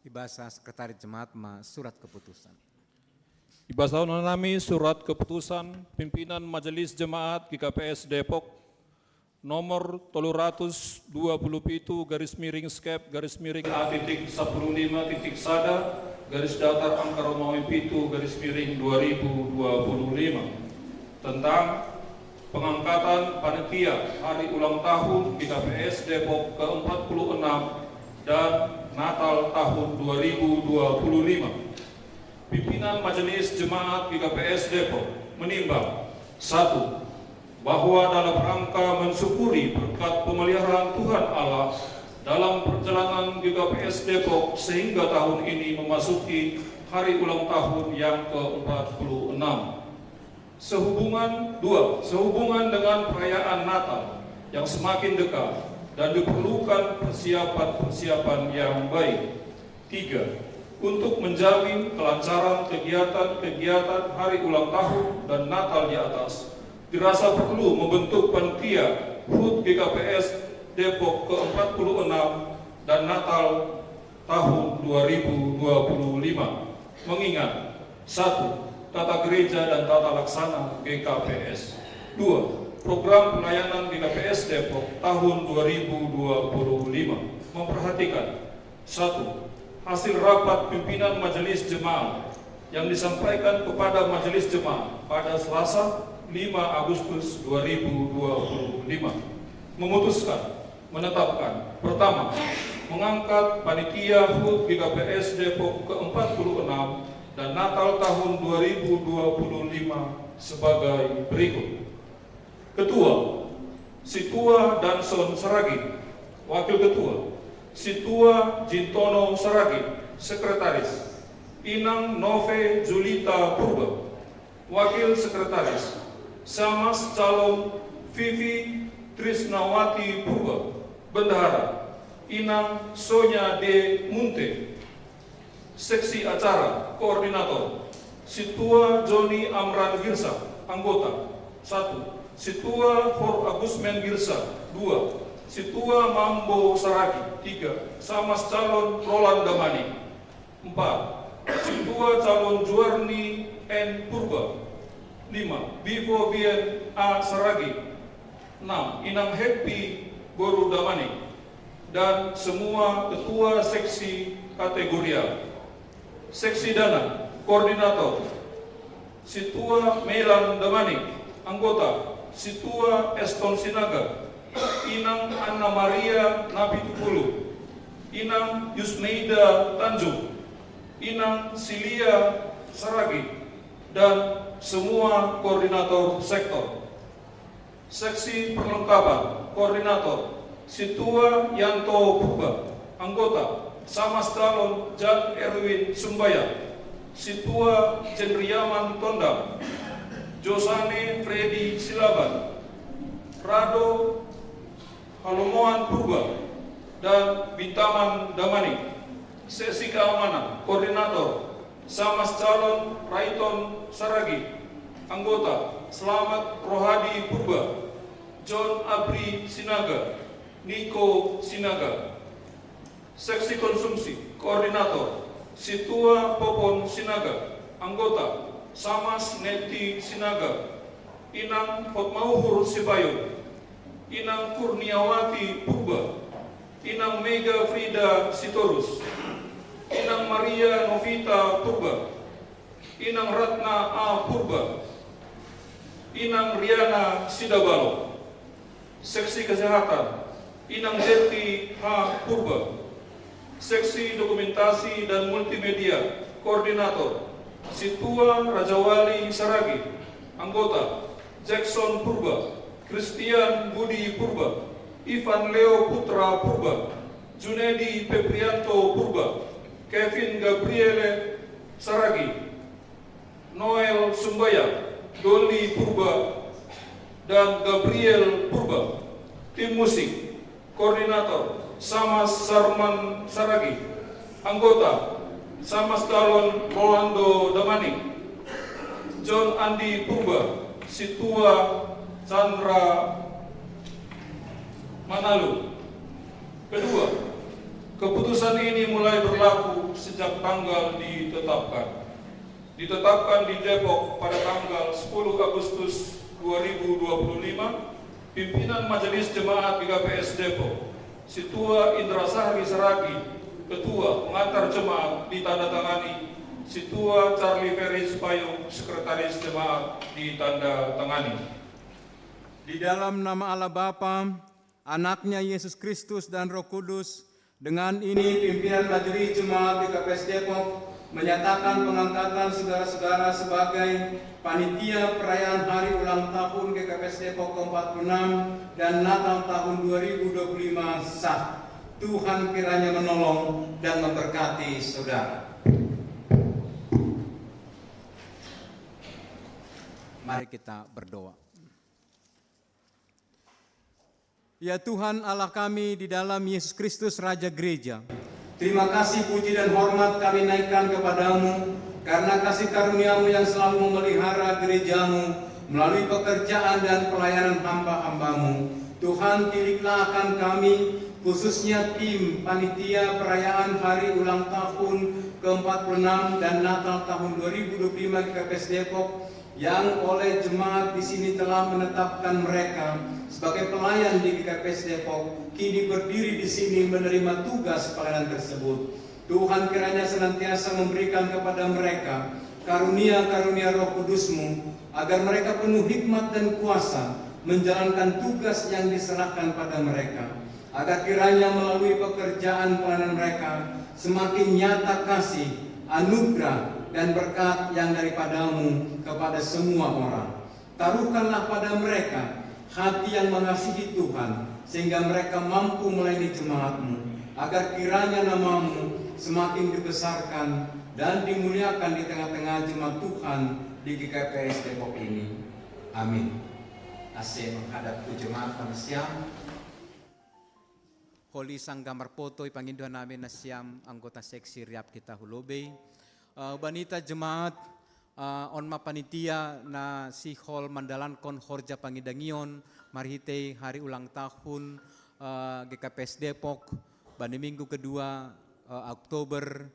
Ibasa Sekretaris Jemaat ma surat keputusan. Ibasahon nami surat keputusan pimpinan Majelis Jemaat G K P S Depok nomor tolu ratus dua puluh pitu garis miring skep garis miring a titik sepuluh lima titik sada garis datar angka Romawi pitu garis miring dua ribu dua puluh lima tentang pengangkatan panitia hari ulang tahun G K P S Depok ke empat puluh enam dan Natal tahun dua ribu dua puluh lima. Pimpinan Majelis Jemaat G K P S Depok menimbang, satu, bahwa dalam rangka mensyukuri berkat pemeliharaan Tuhan Allah dalam perjalanan G K P S Depok sehingga tahun ini memasuki hari ulang tahun yang ke empat puluh enam. Sehubungan dua, sehubungan dengan perayaan Natal yang semakin dekat dan diperlukan persiapan-persiapan yang baik. Tiga, untuk menjamin kelancaran kegiatan-kegiatan hari ulang tahun dan Natal di atas, dirasa perlu membentuk panitia HUT G K P S Depok ke empat puluh enam dan Natal tahun dua ribu dua puluh lima. Mengingat, satu, tata gereja dan tata laksana G K P S. Dua, program pelayanan G K P S Depok tahun dua ribu dua puluh lima. Memperhatikan, satu, hasil rapat pimpinan Majelis Jemaat yang disampaikan kepada Majelis Jemaat pada Selasa lima Agustus dua ribu dua puluh lima. Memutuskan, menetapkan, pertama, mengangkat panitia HUT G K P S Depok ke empat puluh enam dan Natal tahun dua ribu dua puluh lima sebagai berikut. Ketua, Situa Danson Saragih. Wakil Ketua, Situa Jintono Saragih. Sekretaris, Inang Nove Julita Purba. Wakil Sekretaris, Samas Calon Vivi Trisnawati Purba, Bendahara. Inang Sonya De Munte, Seksi Acara, Koordinator. Situa Joni Amran Girsa, Anggota. Satu. Situa Hor Agusmen Girsa. Dua. Situa Mambo Saragi. Tiga. Samas Calon Roland Damani. Empat. Situa Calon Juarni N Purba. Lima. Bivo Bien A Saragi. Enam. Inang Happy Boru Damani. Dan semua ketua seksi kategorial. Seksi Dana, Koordinator. Situa Melan Damani. Anggota. Situa Eston Sinaga. Inang Anna Maria Napitupulu. Inang Yusmeida Tanjung. Inang Silia Saragi. Dan semua koordinator sektor. Seksi perlengkapan, Koordinator. Situa Yanto Purba. Anggota. Samas Calon Jan Erwin Sumbaya. Situa Jenriaman Tondam. Josane Freddy Silaban. Rado Halomoan Purba. Dan Bintaman Damani. Seksi Keamanan, Koordinator. Samas Calon Raiton Saragi. Anggota. Selamat Rohadi Purba. John Abri Sinaga. Niko Sinaga. Seksi Konsumsi, Koordinator. Situa Popon Sinaga. Anggota. Samas Neti Sinaga. Inang Hotmauhur Sipayung. Inang Kurniawati Purba. Inang Mega Frida Sitorus. Inang Maria Novita Purba. Inang Ratna A Purba. Inang Riana Sidabalo. Seksi Kesehatan, Inang Zeti H Purba. Seksi Dokumentasi dan Multimedia, Koordinator. Situa Rajawali Saragi. Anggota. Jackson Purba. Christian Budi Purba. Ivan Leo Putra Purba. Junedi Febrianto Purba. Kevin Gabriele Saragi. Noel Sumbaya. Doli Purba. Dan Gabriel Purba. Tim musik. Koordinator. Samas Sarman Saragi. Anggota. Samas Calon Rolando Damani. John Andi Purba. Situa Chandra Manalu. Kedua, keputusan ini mulai berlaku sejak tanggal ditetapkan. Ditetapkan di Depok pada tanggal sepuluh Agustus dua ribu dua puluh lima, pimpinan Majelis Jemaat G K P S Depok, Situa Indra Sahri Saragi, Ketua Pengantar Jemaat, ditandatangani. Situa Charlie Ferry Sipayung, Sekretaris Jemaat, ditandatangani. Di dalam nama Allah Bapa, Anaknya Yesus Kristus, dan Roh Kudus, dengan ini pimpinan Majelis Jemaat G K P S Depok menyatakan pengangkatan saudara-saudara sebagai panitia perayaan hari ulang tahun G K P S Depok keempat puluh enam dan Natal tahun dua ribu dua puluh lima sah. Tuhan kiranya menolong dan memberkati saudara. Mari kita berdoa. Ya Tuhan Allah kami di dalam Yesus Kristus, Raja Gereja, terima kasih, puji, dan hormat kami naikkan kepada-Mu karena kasih karunia-Mu yang selalu memelihara gereja-Mu melalui pekerjaan dan pelayanan hamba-hamba-Mu. Tuhan, tiliklah akan kami, khususnya tim panitia perayaan hari ulang tahun keempat puluh enam dan Natal tahun dua ribu dua puluh lima G K P S Depok, yang oleh jemaat di sini telah menetapkan mereka sebagai pelayan di G K P S Depok, kini berdiri di sini menerima tugas pelayanan tersebut. Tuhan kiranya senantiasa memberikan kepada mereka karunia-karunia Roh Kudus-Mu, agar mereka penuh hikmat dan kuasa menjalankan tugas yang diserahkan pada mereka. Agar kiranya melalui pekerjaan pelayanan mereka semakin nyata kasih, anugerah, dan berkat yang daripada-Mu kepada semua orang. Taruhkanlah pada mereka hati yang mengasihi Tuhan, sehingga mereka mampu melayani jemaat-Mu, agar kiranya nama-Mu semakin dibesarkan dan dimuliakan di tengah-tengah jemaat Tuhan di G K P S Depok ini. Amin. Ase menghadap ku jemaat manasiam. Holi sangga marpoto i pangindo hanami nasiam anggota seksi Riap Hita hu lobei. Eh, banita jemaat, eh, on ma panitia na sihol mandalankon horja pangidangion marhitei hari ulang tahun, eh, G K P S Depok bani minggu kedua, eh, Oktober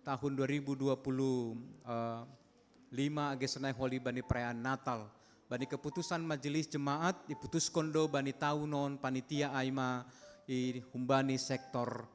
tahun dua ribu dua puluh lima, age sonai holi bani perayaan Natal. Bani keputusan majelis jemaat, iputuskon do bani taun on panitia ai ma i humbani sektor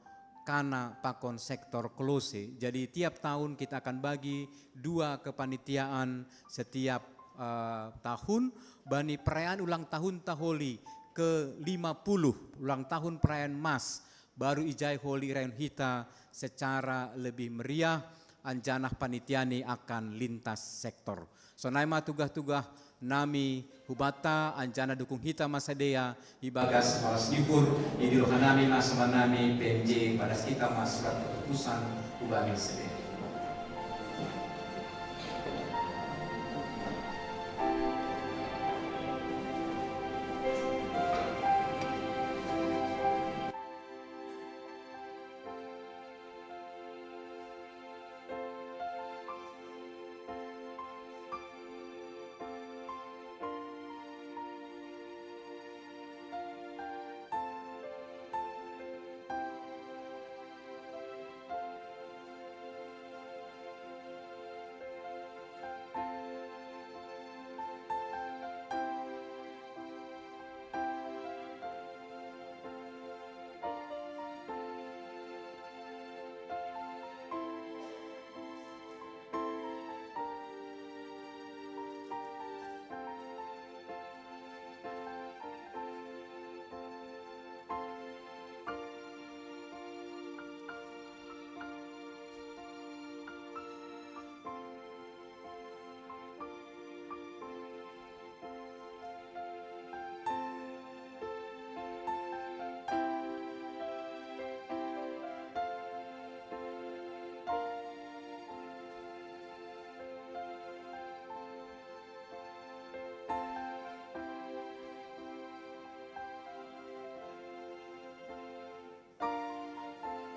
Kana pakon sektor Kolose. Jadi tiap tahun kita akan bagi dua kepanitiaan setiap, eh, tahun. Bani perayaan ulang tahun taholi ke lima puluh, ulang tahun perayaan mas, baru ijai holi rayon hita secara lebih meriah, anjanah panitia ni akan lintas sektor. Sonai ma tugah-tugah nami hubanta, anjanah dukung hita ma sidea ibagas horas ni uhur. Idilo hanami ma somanami P M J, padas hita ma surat keputusan hubani sidea.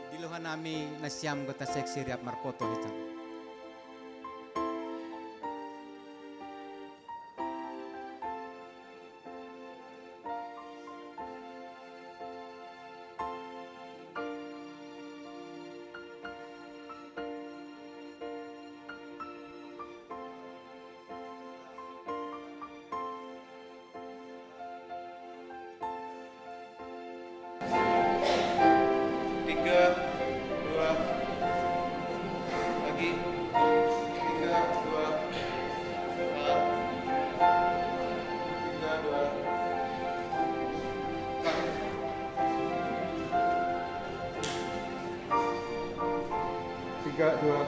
Dilo hanami nasiam anggota seksi Riap marpoto hita. Tiga, dua, lagi. Tiga, dua, empat. Tiga, dua, empat. Tiga, dua.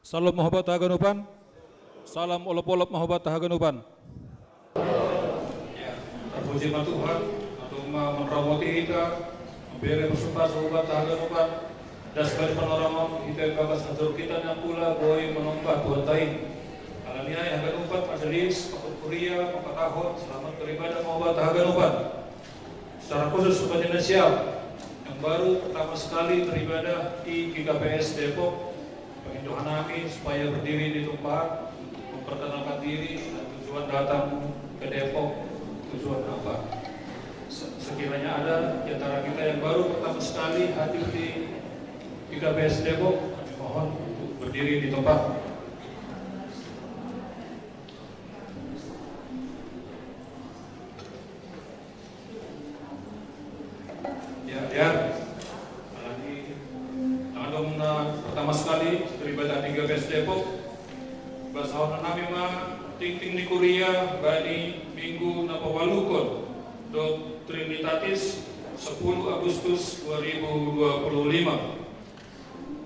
Salam mahabat haganupan. Salam olop-olop mahabat haganupan. Ya, terpuji ma Tuhan, untuk ma-, menramoti kita, memberi persempah sahabat haganupan. Dan sebagai panorama, kita bagas atur kita yang pula boy menombah Tuhan tain. Alania yang haganupan majelis, pakon kuria, pakatahon, selamat beribadah mahabat haganupan. Secara khusus kepada Indonesia yang baru pertama sekali beribadah di G K P S Depok, pengen Tuhan kami supaya berdiri di tempat, memperkenalkan diri dan tujuan datang ke Depok, tujuan apa. Se-, sekiranya ada di antara kita yang baru pertama sekali hadir di G K P S Depok, kami mohon untuk berdiri di tempat. Ya, ya. Alani, tangan dong, nah, pertama sekali, terlibat di G K P S Depok. Bahasa nami ma, tingting ni kuria, bani minggu na pawalukon, dot Trinitatis, sepuluh Agustus dua ribu dua puluh lima.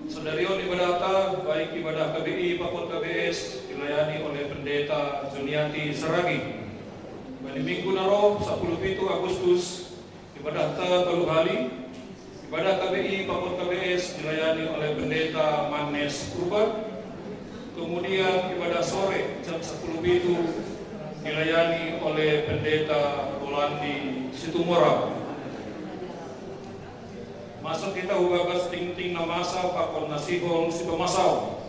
Sadari on ibadahta, baik ibadah K B I pakon K B S, dilayani oleh Pendeta Juniati Saragi. Bani minggu na ro, sepuluh pitu Agustus, ibadahta tolu hali, ibadah K B I pakon K B S dilayani oleh Pendeta Manes Purba. Kemudian ibadah sore jam sepuluh pitu dilayani oleh Pendeta Rolandi Situmorang. Masuk kita hubagas tingting na masa pakon na sihol si pamasaon.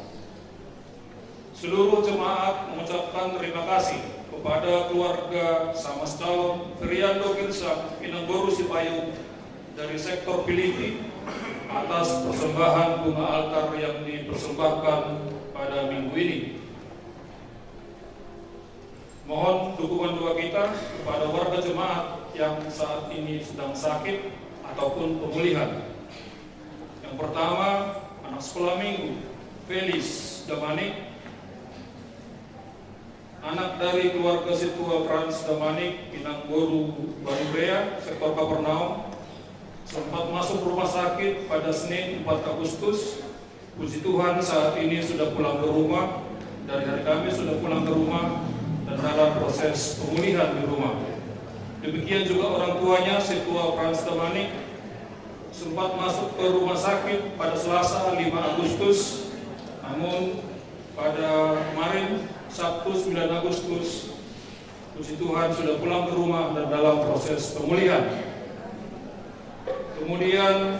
Seluruh jemaat mengucapkan terima kasih kepada keluarga sama calon Feriando Girsang Inang Boru Sipayung dari sektor Pilipi atas persembahan bunga altar yang dipersembahkan pada minggu ini. Mohon dukungan doa kita kepada warga jemaat yang saat ini sedang sakit ataupun pemulihan. Yang pertama, anak sekolah minggu, Felis Damanik, anak dari keluarga Situa Frans Damanik, Inang Boru Barurea, sektor Kapernaum, sempat masuk rumah sakit pada Senin empat Agustus. Puji Tuhan, saat ini sudah pulang ke rumah. Dari hari Kamis sudah pulang ke rumah dan dalam proses pemulihan di rumah. Demikian juga orang tuanya, Situa Frans Damanik, sempat masuk ke rumah sakit pada Selasa lima Agustus. Namun pada kemarin, Sabtu sembilan Agustus, puji Tuhan, sudah pulang ke rumah dan dalam proses pemulihan. Kemudian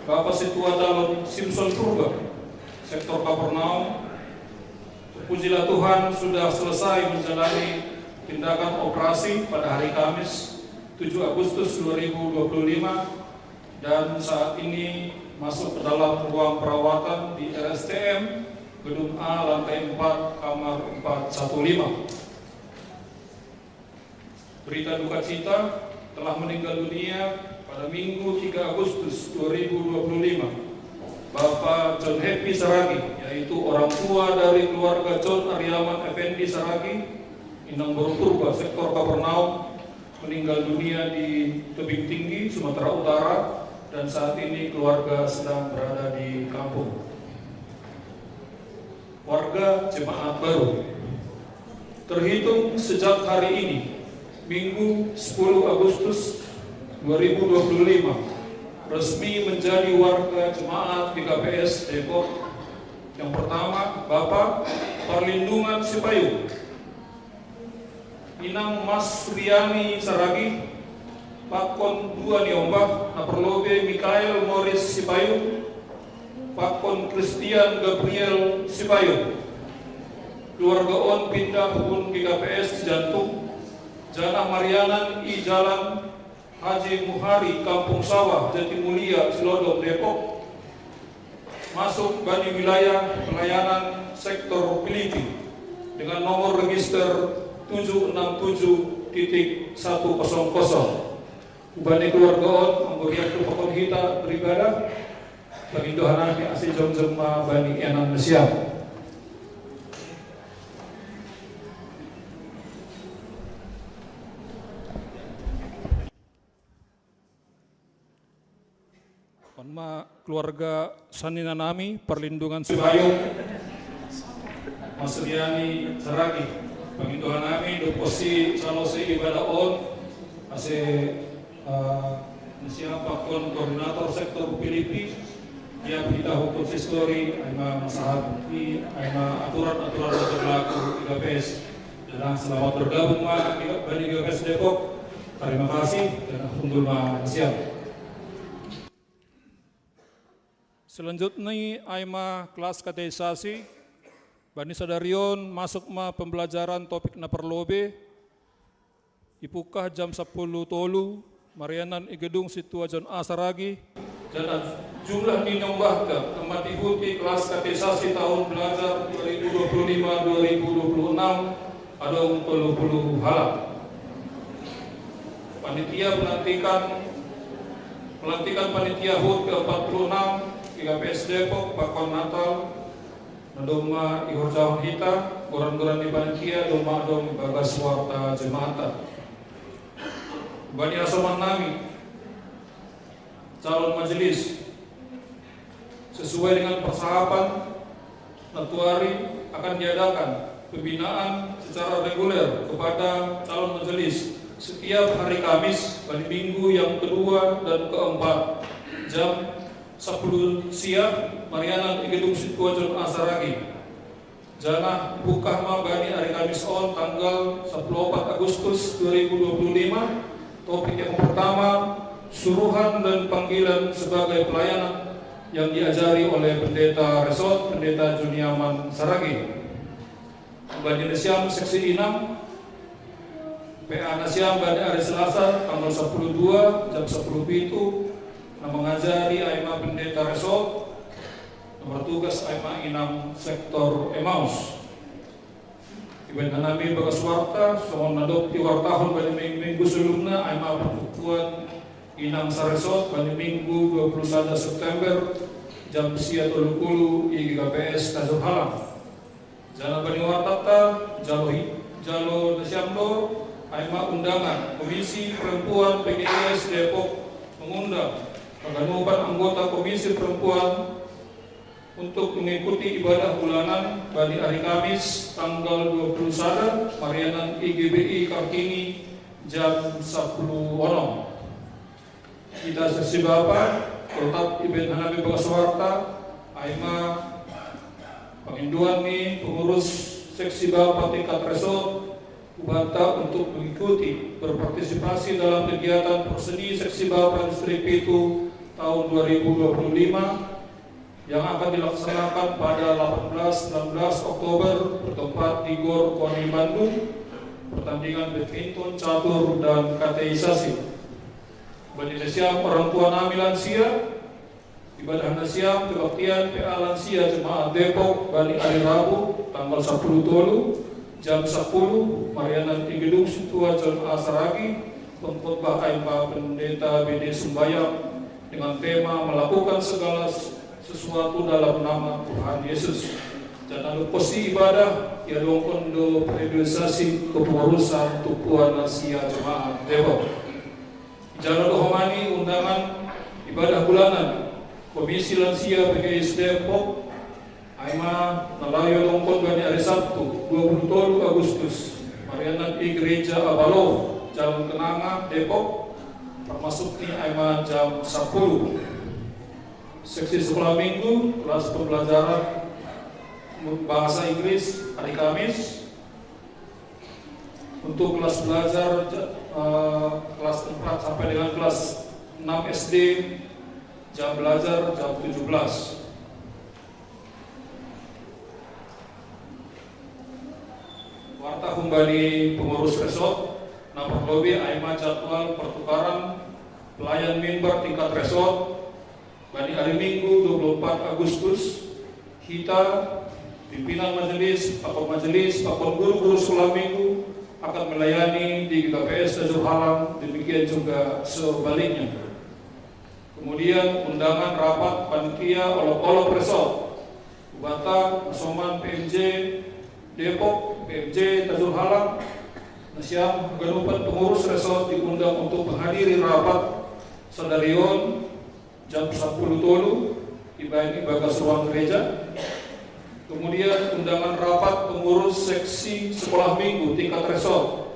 Bapak Situa Calon Simpson Purba, sektor Kapernaum, pujilah Tuhan, sudah selesai menjalani tindakan operasi pada hari Kamis, tujuh Agustus dua ribu dua puluh lima, dan saat ini masuk ke dalam ruang perawatan di R S C M, gedung A, lantai empat, kamar empat satu lima. Berita duka cita, telah meninggal dunia pada Minggu tiga Agustus dua ribu dua puluh lima, Bapak John Happy Saragi, yaitu orang tua dari keluarga John Ariaman Effendi Saragi, Inang Baru Purba, sektor Kapernaum, meninggal dunia di Tebing Tinggi, Sumatera Utara, dan saat ini keluarga sedang berada di kampung. Warga jemaat baru. Terhitung sejak hari ini, Minggu sepuluh Agustus dua ribu dua puluh lima, resmi menjadi warga jemaat G K P S Depok. Yang pertama, Bapak Perlindungan Sipayung. Inang Mas Riani Saragi, Pakon dua Niombah, Naperlobe Mikael Morris Sipayung, Pakon Christian Gabriel Sipayung. Keluarga on pindah pun G K P S Jantung, Janah Marianan I Jalan Haji Muhari, Kampung Sawah, Jatimulia, Cilodong, Depok, masuk bani wilayah pelayanan sektor Pilipi dengan nomor register tujuh enam tujuh titik satu kosong kosong. Ubani keluarga on memberikan pakon hita beribadah, bagi dohanami ase jongjong ma bani enan nasiam. On ma keluarga saninanami, Perlindungan Sipayung, Mas Riani Saragi. Pangindohanami dob posi salose ibadah on, ase, eh, nasiam pakon koordinator sektor Pilipi, ia berita hukum sistori, ai ma masahat ni, ai ma aturan-aturan yang berlaku di G K P S. Dan selamat bergabung ma di, di G K P S Depok. Terima kasih dan unggul ma nasiam. Selanjutnya, ai ma kelas kateisasi, bani sadari on masuk ma pembelajaran topik na parlobei, ipungkah jam sapuluh tolu, marianan i gedung Sintua John A. Saragi. Dan jumlah ni niombahta, tempat diikuti kelas kateisasi tahun belajar dua ribu dua puluh lima dua ribu dua puluh enam, adong tolu puluh halak. Panitia pelantikan, pelantikan panitia hut ke empat puluh enam G K P S Depok, Pakon Natal, na domma ihorjahon hita, goran-goran ni panitia domma adong bagas warta jemaat. Bani hasomannami, calon majelis, sesuai dengan persahapan, nantuari akan diadakan pembinaan secara reguler kepada calon majelis setiap hari Kamis bani minggu yang kedua dan keempat, jam sapuluh siang, marianan i gedung Sintua John A. Saragi. Janah ipungkah ma bani hari Kamis on, tanggal sapuluh opat Agustus dua ribu dua puluh lima, topik yang pertama, suruhan dan panggilan sebagai pelayanan, yang diajari oleh Pendeta Resort, Pendeta Juniaman Saragi. Bani nasiam seksi inang, P A nasiam bani hari Selasa, tanggal sapuluh dua, jam sapuluh pitu, na mangajari ai ma Pendeta Resort, na martugas ai ma inang sektor Emmaus. Ibaen hanami bagas warta, songon na dob iwartahon bani minggu-minggu sebelumna, ai ma parbukuan inang saresort bani minggu dua puluh sada September, jam sia tolu puluh i G K P S Tanjung Halang. Janah bani wartanta, jalo hi-, jalo nasiam do, ai ma undangan Komisi Perempuan P G I S Depok mengundang paganupan anggota Komisi Perempuan untuk mengikuti ibadah bulanan bani hari Kamis tanggal dua puluh sada, marianan i G B I Kartini, jam sapuluh onom. Hita seksi bapa, totap ibaen hanami bagas warta, ai ma pangindoan ni pengurus seksi bapa tingkat resort, hubanta untuk mengikuti, berpartisipasi dalam kegiatan porseni seksi bapa distrik pitu tahun dua ribu dua puluh lima, yang akan dilaksanakan pada delapan belas sembilan belas Oktober, bertempat di Gor Koni Bandung, pertandingan badminton, catur, dan kateisasi. Bani nasiam orang tua nami lansia, ibadah nasiam kebaktian P A lansia Jemaat Depok bani hari Rabu, tanggal sapuluh tolu, jam sapuluh, marianan i gedung Sintua John A. Saragi, pengkhotbah ai ma Pendeta B D Sumbayang, dengan tema melakukan segala sesuatu dalam nama Tuhan Yesus. Jangan lupa si ibadah ya dongkon do periodisasi kepengurusan tukuan lansia jemaat Depok. Jala dohomani undangan ibadah bulanan Komisi Lansia P K S Depok, aima nalayo dongkon bani hari Sabtu dua puluh tolu Agustus, marianan di Gereja Abalo, Jalan Kenanga, Depok, termasuk ni aima jam sepuluh. Seksi sekolah minggu, kelas pembelajaran bahasa Inggris hari Kamis. Untuk kelas belajar, eh, kelas empat sampai dengan kelas enam S D, jam belajar jam tujuh belas. Warta humbani pengurus resort, nomor lobi aima jadwal pertukaran pelayan mimbar tingkat resort, bani hari Minggu dua puluh empat Agustus, kita, pimpinan majelis, pakon majelis, pakon guru-guru sekolah minggu, akan melayani di G K P S Tanjung Halang, demikian juga sebaliknya. Kemudian undangan rapat panitia olok-olok resort, Ubata, Masoman, P M J Depok, P M J Tanjung Halang, nasiam ganupan pengurus resort diundang untuk menghadiri rapat sadarion jam sepuluh tolu, ibaen ibagas ruang gereja. Kemudian undangan rapat pengurus seksi sekolah minggu tingkat resort,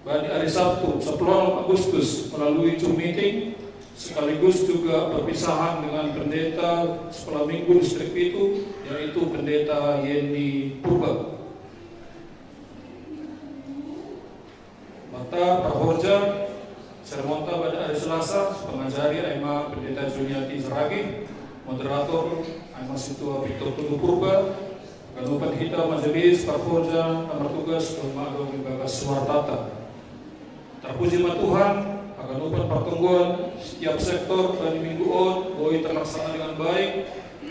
bani hari Sabtu sepuluh Agustus melalui Zoom meeting, sekaligus juga perpisahan dengan pendeta sekolah minggu distrik itu, yaitu Pendeta Yeni Purba. Mata parhorja, sermonta bani hari Selasa, pangajari aima Pendeta Juniati Saragi, moderator aima Sintua Victor Tugu Purba, ganupan hita majelis parhorja na martugas dohot mangado ibagas suartata. Terpuji ma Tuhan, haganupan partonggoan setiap sektor bani minggu on boi terlaksana dengan baik,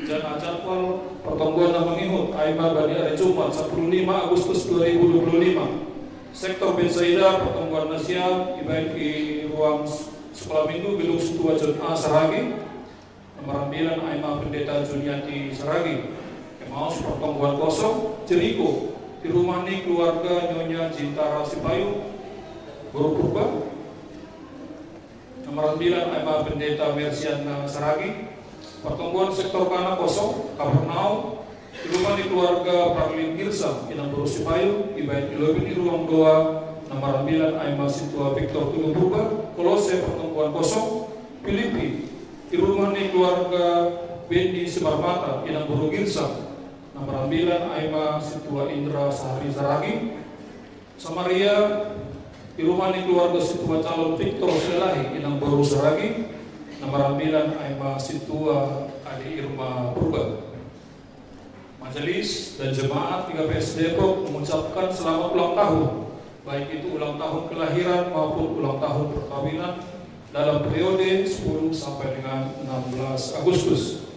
jala jadwal partonggoan na mangihut aima bani hari Jumat sepuluh lima Agustus dua ribu dua puluh lima. Sektor Betsaida partonggoan nasiam ibaen di ruang sekolah minggu gedung Sintua John A Saragi, nomor ambilan aima Pendeta Juniati Saragi. Emmaus pertonggoan kosong, Jeriko, di rumah ni keluarga Nyonya Jintara Sipayung, Boru Purba. Nomor ambilan aima Pendeta Mersiana Saragi. Pertonggoan sektor Kana kosong, Kapernaum, di rumah ni keluarga Parlin Girsa, inang Boru Sipayung, ibaen ilobi ni ruang doa, nomor ambilan aima Sintua Victor Tugu Purba. Kolose pertonggoan kosong, Filipi, di rumah ni keluarga Bendi Simarmata, inang Boru Girsa, nomor ambilan aima Sintua Indra Sahari Saragi. Samaria, di rumah ni keluarga Sintua calon Victor Selahi, inang Boru Saragi, nomor ambilan aima Sintua Ade Irma Purba. Majelis dan jemaat G K P S Depok mengucapkan selamat ulang tahun, baik itu ulang tahun kelahiran maupun ulang tahun perkawinan dalam periode sepuluh sampai dengan enam belas Agustus.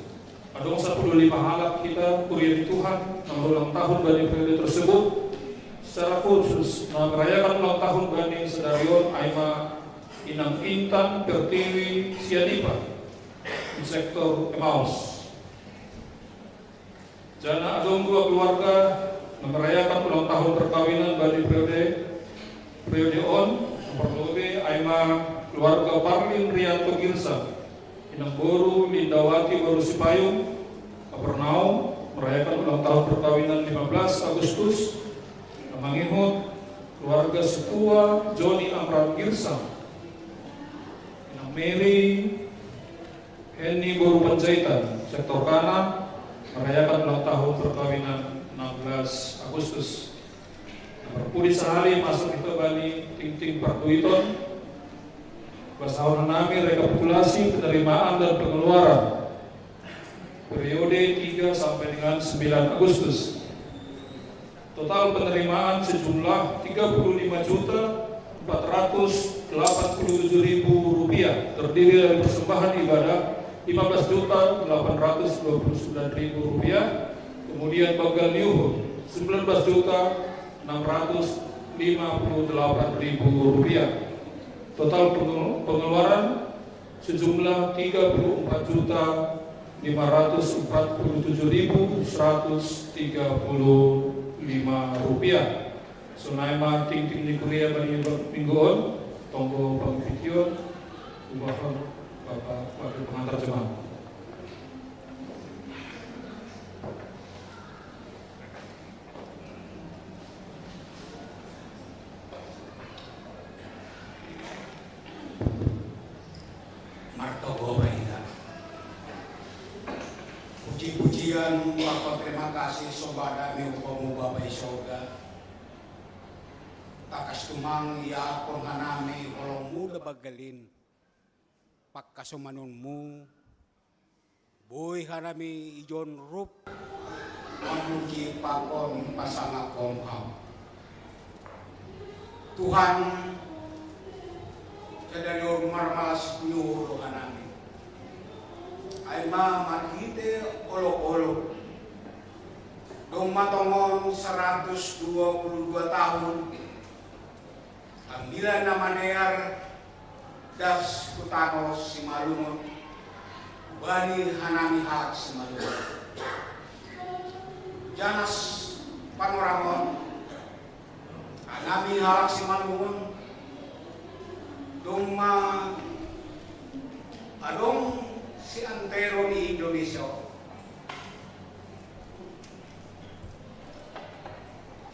Adong sepuluh lima halak hita kuria ni Tuhan na marulang tahun bani periode tersebut. Secara khusus, na merayakan ulang tahun bani sadarion aima Inang Intan Pertiwi Sianipa, di sektor Emmaus. Jala adong dua keluarga na merayakan ulang tahun perkawinan bani periode, periode on, nomor lobi aima keluarga Parlin Rianto Girsa, inang Boru Lindawati Boru Sipayung, Kapernaum, merayakan ulang tahun perkawinan lima belas Agustus, na mangihut keluarga Sintua Joni Amran Girsa, inang Mary Henny Boru Panjaitan, sektor Kana, merayakan ulang tahun perkawinan enam belas Agustus. Nomor pudi sahali masuk hita bani tingting parduiton, basahon nami rekapitulasi penerimaan dan pengeluaran periode tiga sampai dengan sembilan Agustus. Total penerimaan sejumlah tiga puluh lima juta empat ratus delapan puluh tujuh ribu rupiah, terdiri dari persembahan ibadah lima belas juta delapan ratus dua puluh sembilan ribu rupiah, kemudian bagal liuhur sembilan belas juta enam ratus lima puluh delapan ribu rupiah. Total pengelu-, pengeluaran sejumlah tiga puluh empat juta lima ratus empat puluh tujuh ribu seratus tiga puluh lima rupiah. Sonai ma tingting ni kuria bani minggu on, tonggo pangpition, ubahon Bapak Wakil Pengantar Jemaat. Martonggo ma hita. Puji-pujian, Bapa, terima kasih, sombah nami hubamu Bapa i sorga. Tangkas tumang iahon hanami holongmu na banggalin, pangkasomanaonmu, boi hanami ijon rup mamuji pakon pasangapon Ham. Tuhan, sadari on marmalas ni uhur do hanami. Ai ma marhite olop-olop, domma tongon saratus dua puluh dua tahun, Ambilan na madear das tu tano Simalungun, bani hanami halak Simalungun. Janas panorangon, hanami halak Simalungun, domma adong si antero ni Indonesia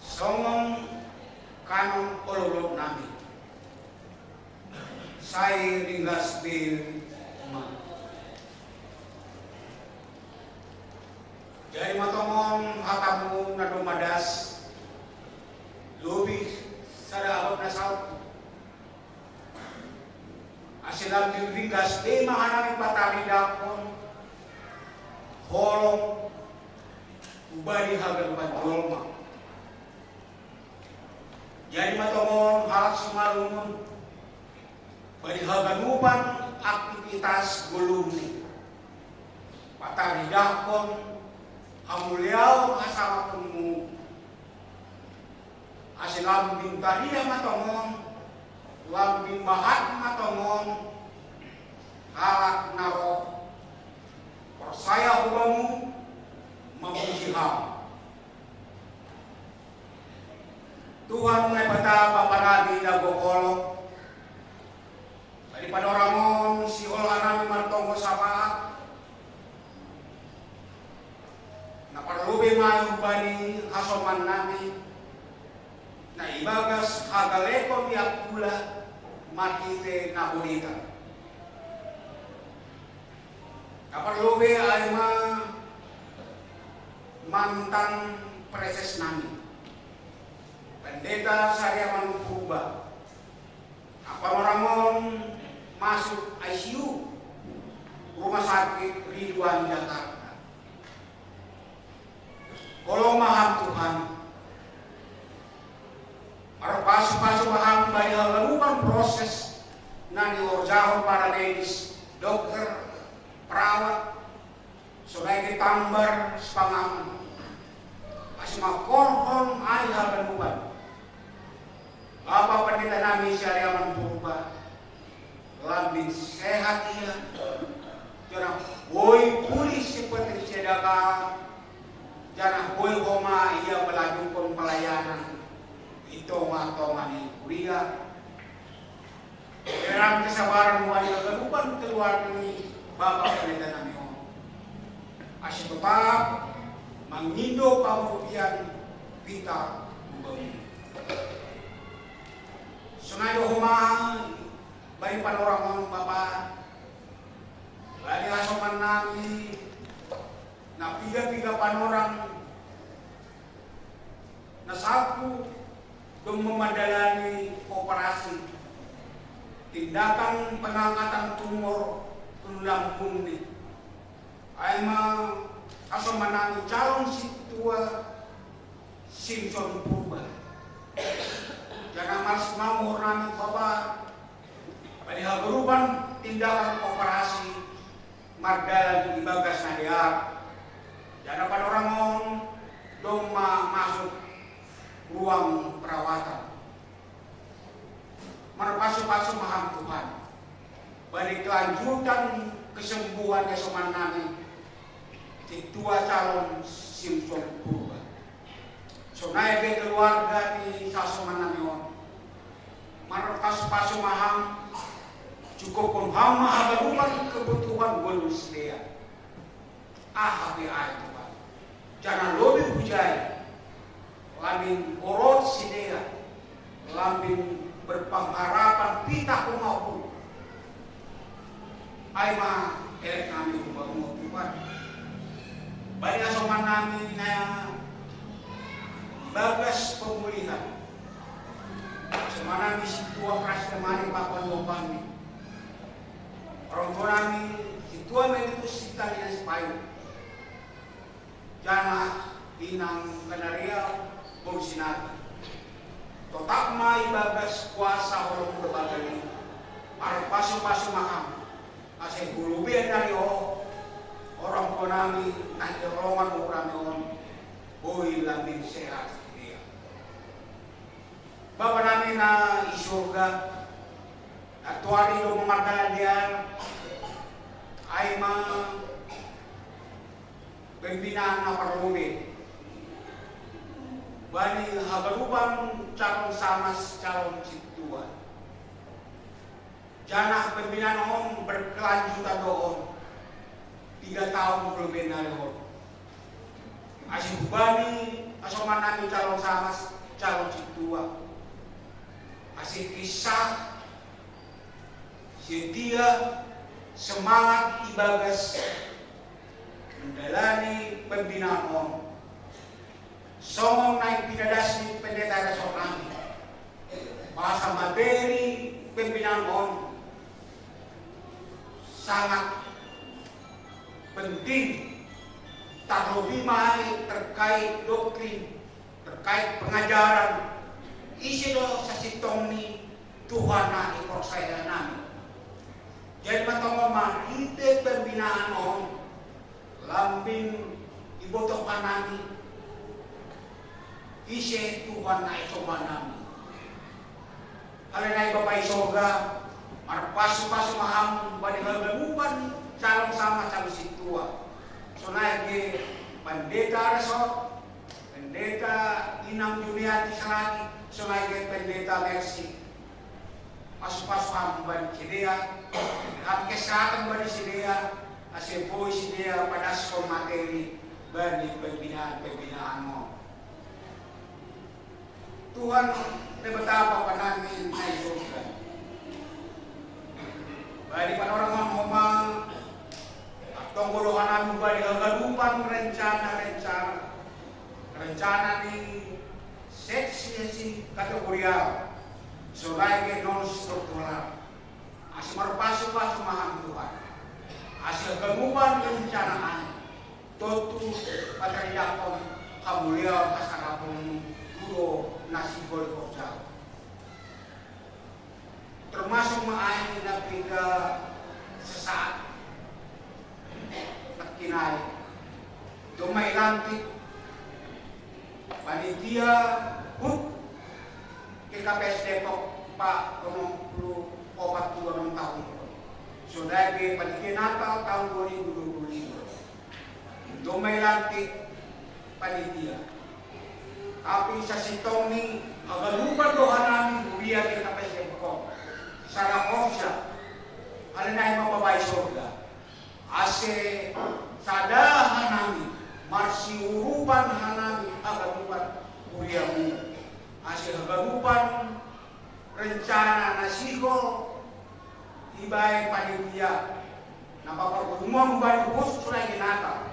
songon kanon olop-olop nami. Sai ringgas be ma. Jadi ma tongon hatamu na domma das, lobi sada abad na saut. Ase lam ringgas be ma hanami pataridahon holong hubani haganupan jolma. Jadi ma tongon halak Simalungun, bani haganupan aktivitas goluhni, pataridahon hamuliaon hasangaponmu. Ase lambin tarida ma tongon, lambin bahat ma tongon halak na ro porsaya hubamu, mamuji Ham. Tuhan Naibata, Bapa nami na gok holong, bani panorang on sihol hanami martonggo sapaat, na parlobei ma hubani hasoman nami, na ibagas hagalekon ni Aquila marhite na bonita. Na parlobei ai ma mantan preses nami, Pendeta Sariaman Purba, na panorang on masuk I C U Rumah Sakit Ridwan Jakarta. Holong ma Ham Tuhan. Marpasu-pasu ma Ham bani haganupan proses na nihorjahon para medis, dokter, perawat, sonai pe tambar sipanganon. Ase mangkorhon ai haganupan. Bapa Pendeta nami Sariaman Purba, lambin sehat ia, janah boi pulih seperti sedia kala, janah boi homa ia melanjutkan pelayanan di tongah-tongah ni kuria. Berang kesabaran hubani haganupan keluarga ni Bapa Pendeta nami on. Ase totap mangindo pangurbian hita hubamu. Sonai do homa bani panorang on Bapa, bani hasoman nami na piga-piga panorang na salpu domma mandalani operasi tindakan pengangkatan tumor tu lambungni. Ai ma hasoman nami calon sintua Simson Purba. Janah malas ma uhur nami Bapa, bani haganupan tindakan operasi mardalan ibagas na dear. Janah panorang on domma masuk ruang perawatan. Marpasu-pasu ma Ham Tuhan bani kelanjutan kesembuhan ni hasoman nami. Sintua calon Simpson Purba. Sonai pe keluarga ni sasomanami on. Marpasu-pasu ma hami, cukup pun hami ma haganupan kebutuhan ngolu ni sidea. Aha pe ai Tuhan. Janah lobi hujai. Lambin orot sidea, lambin berpengharapan pitah huma-Mu. Ai ma elek nami huma-Mu Tuhan. Bani asomannami na ibagas pemulihan. Asomannami sintua Prasida Mari Papua New Guinea. Orang tuanami sintua Melitus Sitania Sipayu. Janah inang Kanaria Boru Sinaga. Totap ma ibagas kuasa holong-Mu bage, marpasu-pasu ma hami. Ase hulubian nari o, orang tuanami na iolongan uhurnami on, boi lambin sehat sidea. Bapa nami na i surga, na tuari do mangarandalan, ai ma pembinaan na parlobei bani haganupan calon samas, calon sintua. Janah pembinaan on berkelanjutan do on, tiga taon hulubian nari on. Ase hubani asomannami calon samas, calon sintua, ase kisah setia, semangat ibagas menjalani pembinaan on. Songon na ipinadas ni pendeta resort nami, bahasa materi pembinaan on sangat penting, tarlobei ma terkait doktrin, terkait pengajaran, ise do sasintong ni Tuhan na iporsaya nami. Jadi matongon ma ite pembinaan on, lambin iboto hanami ise Tuhan na isombah nami. Haleluya, Bapa i sorga, marpasu-pasu ma Ham bani haganupan calon sama calon sintua. Sonai pe pendeta resort, pendeta inang Juniati Saragi, sonai pe pendeta Mercy. Pasu-pasu Ham bani sidea, Ham kesehatan bani sidea, ase boi sidea padaskon materi bani pembinaan-pembinaan on. Tuhan, Debata Bapa nami na i surga, bani panorang Ham homa, tonggo do hanami bani haganupan rencana-rencana, rencana ni seksi-seksi kategorial, sonai pe non struktural. Ase marpasu-pasu ma Ham Tuhan, ase haganupan rencana an tontu patarida hamuliaon hasangapon-Mu tu do na sigol horja. Termasuk ma ai na pinda sesaat. Nangkin ai, domma ilantik panitia hut K K P S Depok, Pak, onom puluh opat puluh enam tahun. Sonai pe panitia Natal tahun dua ribu dua puluh lima. Domma ilantik panitia. Tapi sasintongni haganupan do hanami huria K K P S Depok, sada horja. Haleluya, Bapa i sorga. Ase sada hanami, marsiurupan hanami haganupan huria-Mu. Ase haganupan rencana na sigol ibahen panitia na paparhumuan bani khusus na i Natal,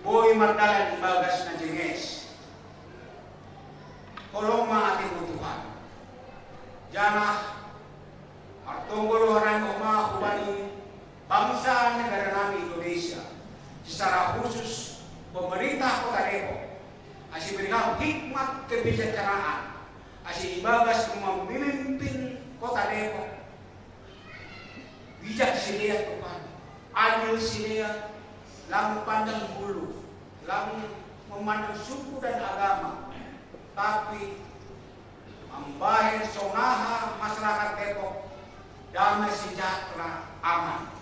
boi mardalan ibagas na jenges. Holong ma atemu Tuhan. Janah martonggo do hanami homa hubani bangsa negara nami Indonesia, secara khusus pemerintah Kota Depok, ase bere Ham hikmat kebijaksanaan, ase ibagas memimpin Kota Depok, bijak sidea Tuhan, adil sidea, lang pandang bulu, lang memandang suku dan agama, tapi mambahen songaha masyarakat Depok damai, sejahtera, aman.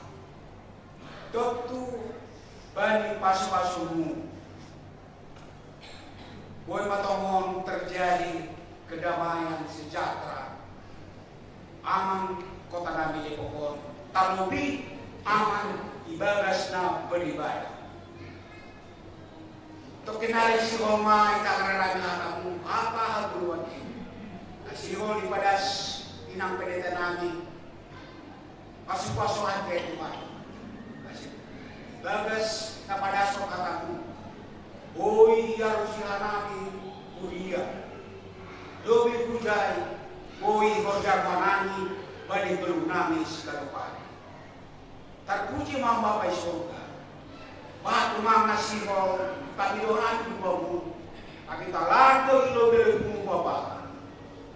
Tontu bani pasu-pasumu. Boi ma tongon terjadi kedamaian sejahtera amang kota nami Depok on, tarlebih amang ibagas na beribadah. Tokin ari sihol ma ita ngararami hatamu, Bapa haguruan i. Sihol ipadas inang pendeta nami, pasu-pasu ate Tuhan. Ibagas na padashon hatamu, boi iarus hami huria, dohot hujai, boi horja rohanami bani ngolu nami siganup ari. Tarpuji ma Bapa i sorga. Batu ma na sihol pangidoan tu Bamu, tapi talando i lobei-lobeimu Bapa,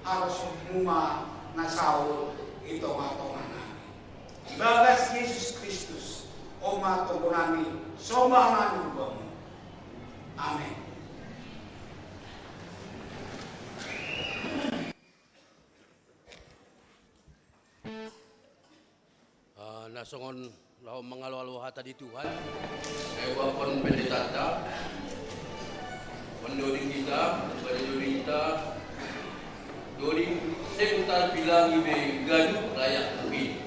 harus muma na saut i tonga-tonga nami. Ibagas Jesus Kristus, on ma tonggo nami, sombah nami tu Bamu. Amen. Ah, na songon laho mangalo-alo hata ni Tuhan. Ai uapon pendetanta, mandoding hita, mandoding hita, doding seng tarbilangi be ganup layak mungkin.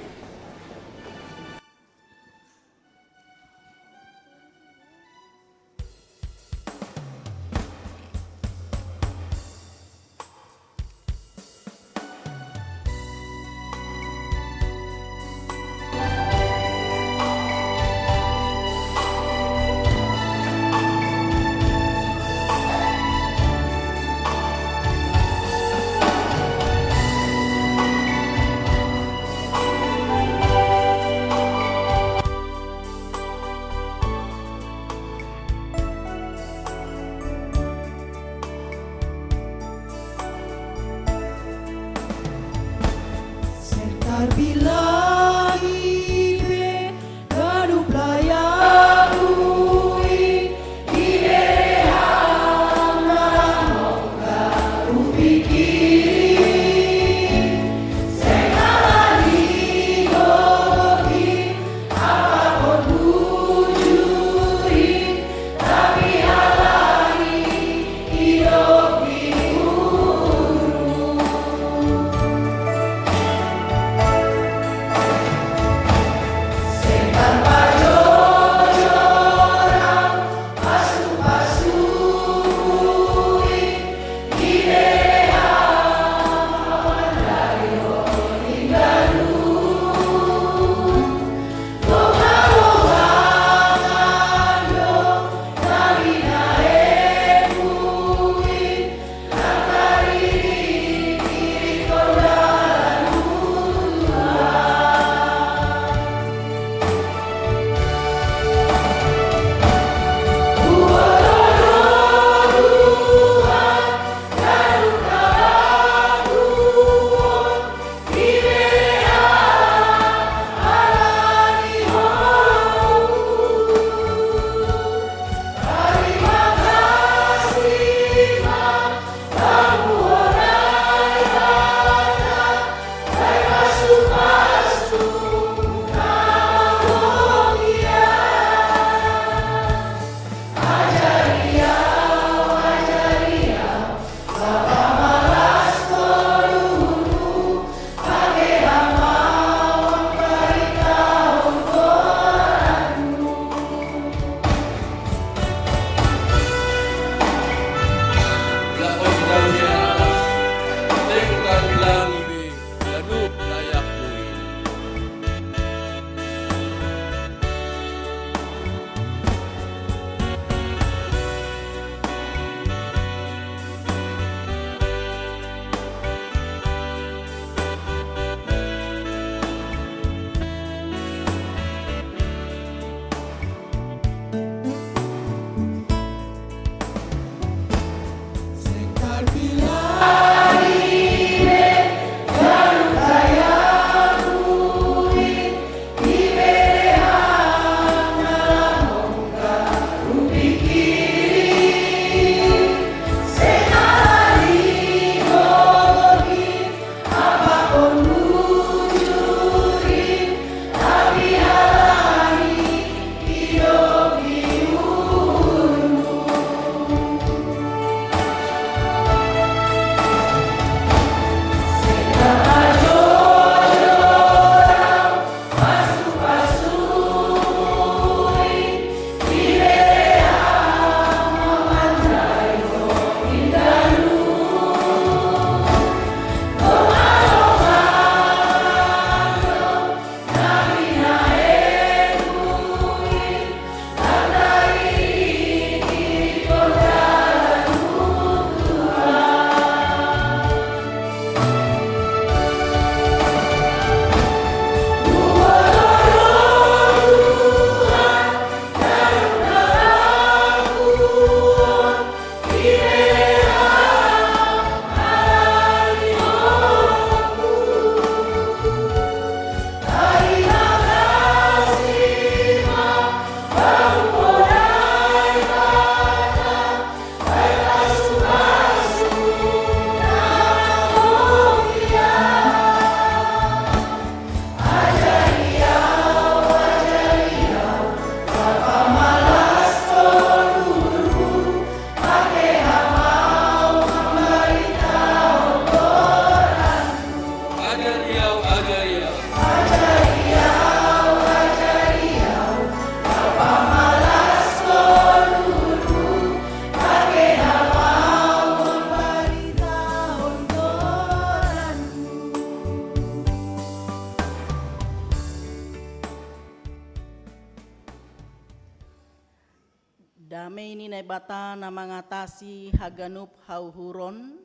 Dame ni Naibata na mangatasi haganup hauhuron,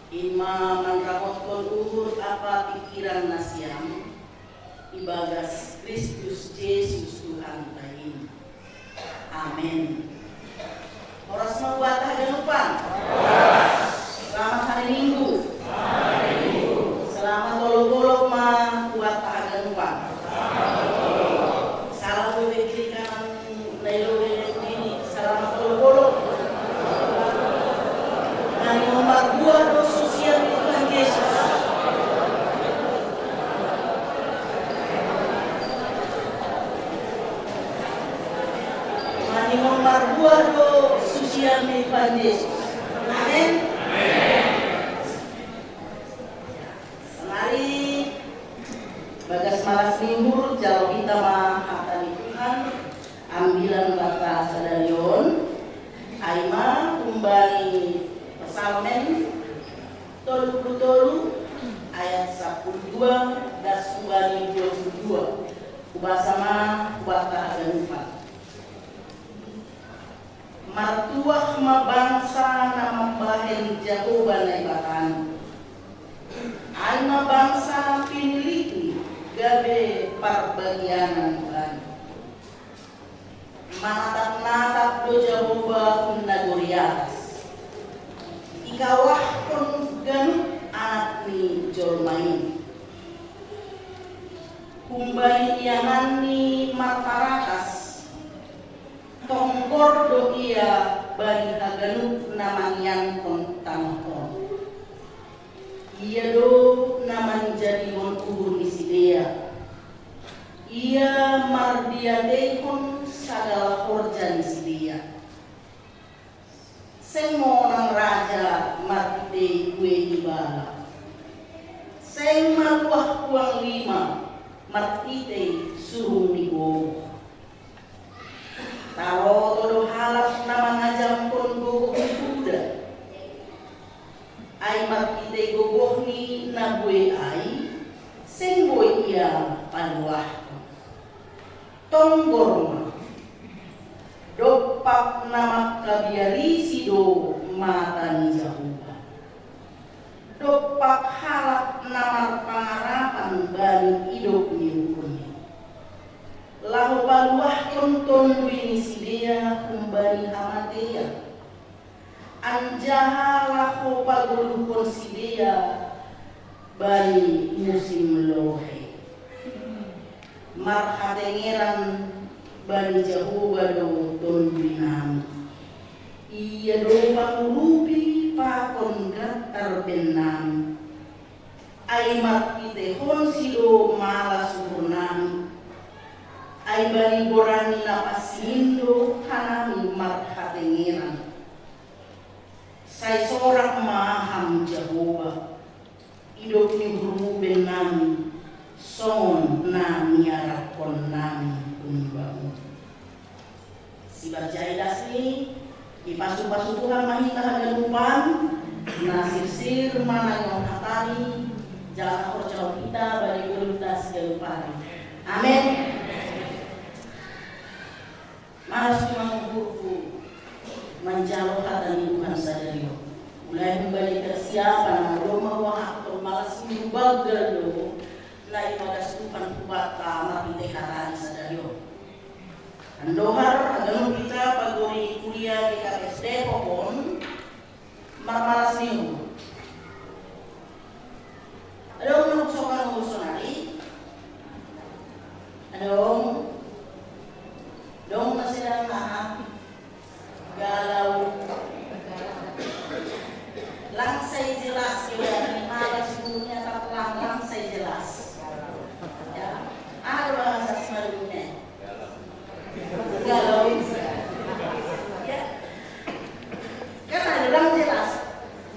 ima manrapotkon uhur ampa pingkiran nasiam, ibagas Kristus Jesus Tuhanta in. Amen. Horas ma buat haganupan. Selamat hari Minggu. Selamat olok-olok ma buat haganupan. Salam bebek kiri kanan, nai lo bebek nini, selamat olok-olok. Nani marbuah do susian ni Tuhan Jesus. Maningon marbuah do susian ni Tuhan Jesus. Amen. Mari bagas malas ni uhur, jalo hita ma hata ni Tuhan, ambilan banta sadari on, ai ma humbani Psalmen tolu puluh tolu ayat sapuluh dua das humbani dua puluh dua. Hubasa ma, hubasa haganupan. Martuah ma bangsa na mambahen Jahowa Naibatana. Ai ma bangsa pinilihni gabe parbagianan bani. Manatap-natap do Jahowa hun nagori atas. Ikawahkon ganup anak ni jolma i. Humbani ianganni martarakas, tonggor do ia bani haganup na mangiankon tanoh on. Ia do na manjadihon uhur ni sidea. Ia mardiateihon sagala horja ni sidea. Seng monang raja marhitei buei ni bala. Seng maluah puang lima marhitei surung ni gogoh. Taroto do halak na mangajamkon gogoh ni kuda. Ai marhitei gogohni na buei ai, seng boi ia paluahkon. Tonggor ma. Dompak na mangkabiarisi do mata ni Jahowa. Dompak halak na marpangarapan bani idop ni uhurni. Laho paluahkon tonduy ni sidea humbani hamatean. Anjaha laho pagoluhkon sidea bani musim lohe. Marhatengeran bani Jahowa do tonduynami. Ia do pangurupi pakon gantar bennami. Ai marhiteihonsi do malas uhurnami. Ai bani goranni na pansing do hanami marhatengeran. Sai sorak ma Ham Jahowa, idop ni uhurmu bennami, songon na niarapkonnami hun Bamu. Sibarjai dasni, dipasu-pasu Tuhan ma hita haganupan, na sirsir ma na nion hatani, jala horjahon hita bani goluh das ganupan. Amen. Malas ma uhurhu manjalo hata ni Tuhan sadari on. Mulai humbani persiapan na domma huahapkon, malas ni uhur banggal do na ibagas Tuhan hubanta marhite hatani sadari on. Andohar haganup hita pagori kuliah G K P S Depok on, marmalas ni uhur. Adong na husongkan uhur sonari? Adong? Adong na sedang naha? Galau. Lang sai jelas, ya, ni malas dunia tak lang, lang sai jelas. Ya. Ada bahasa Simalungunnya. Galau. Ya. Kan ada lang jelas.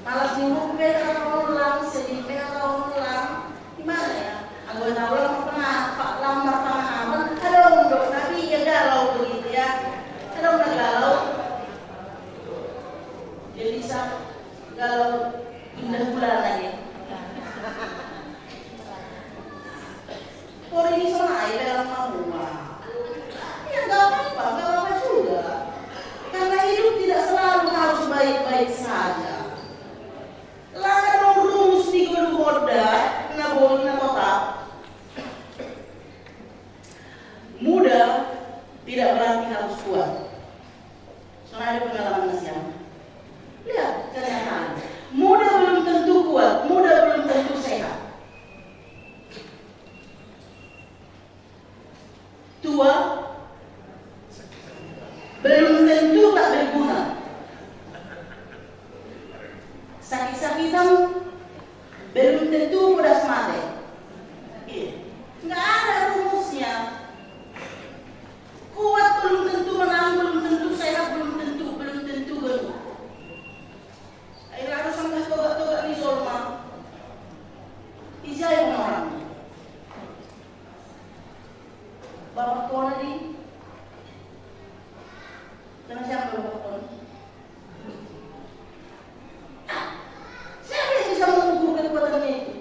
Malas ni uhur pe kata orang lang, sedih pe kata orang lang. Gimana ya? Anggota orang pernah, Pak Lang, pengalaman, ada untuk, tapi ya galau begitu ya. Ada orang galau. Berarti harus kuat. Soalnya ada pengalaman nasihat. Lihat kenyataan. Muda belum tentu kuat, muda belum tentu sehat. Tua belum tentu tak berguna. Sakit-sakitan belum tentu mudah mati. Iya. Nggak ada rumusnya. Kuat belum tentu menang, belum tentu sehat, belum tentu, belum tentu gemuk. Akhirnya harus sanggah toga-toga ni Zolma. Ijai orang. Bapak kona di. Karena siapa bapak kona? Siapa yang bisa mengukur kekuatannya itu?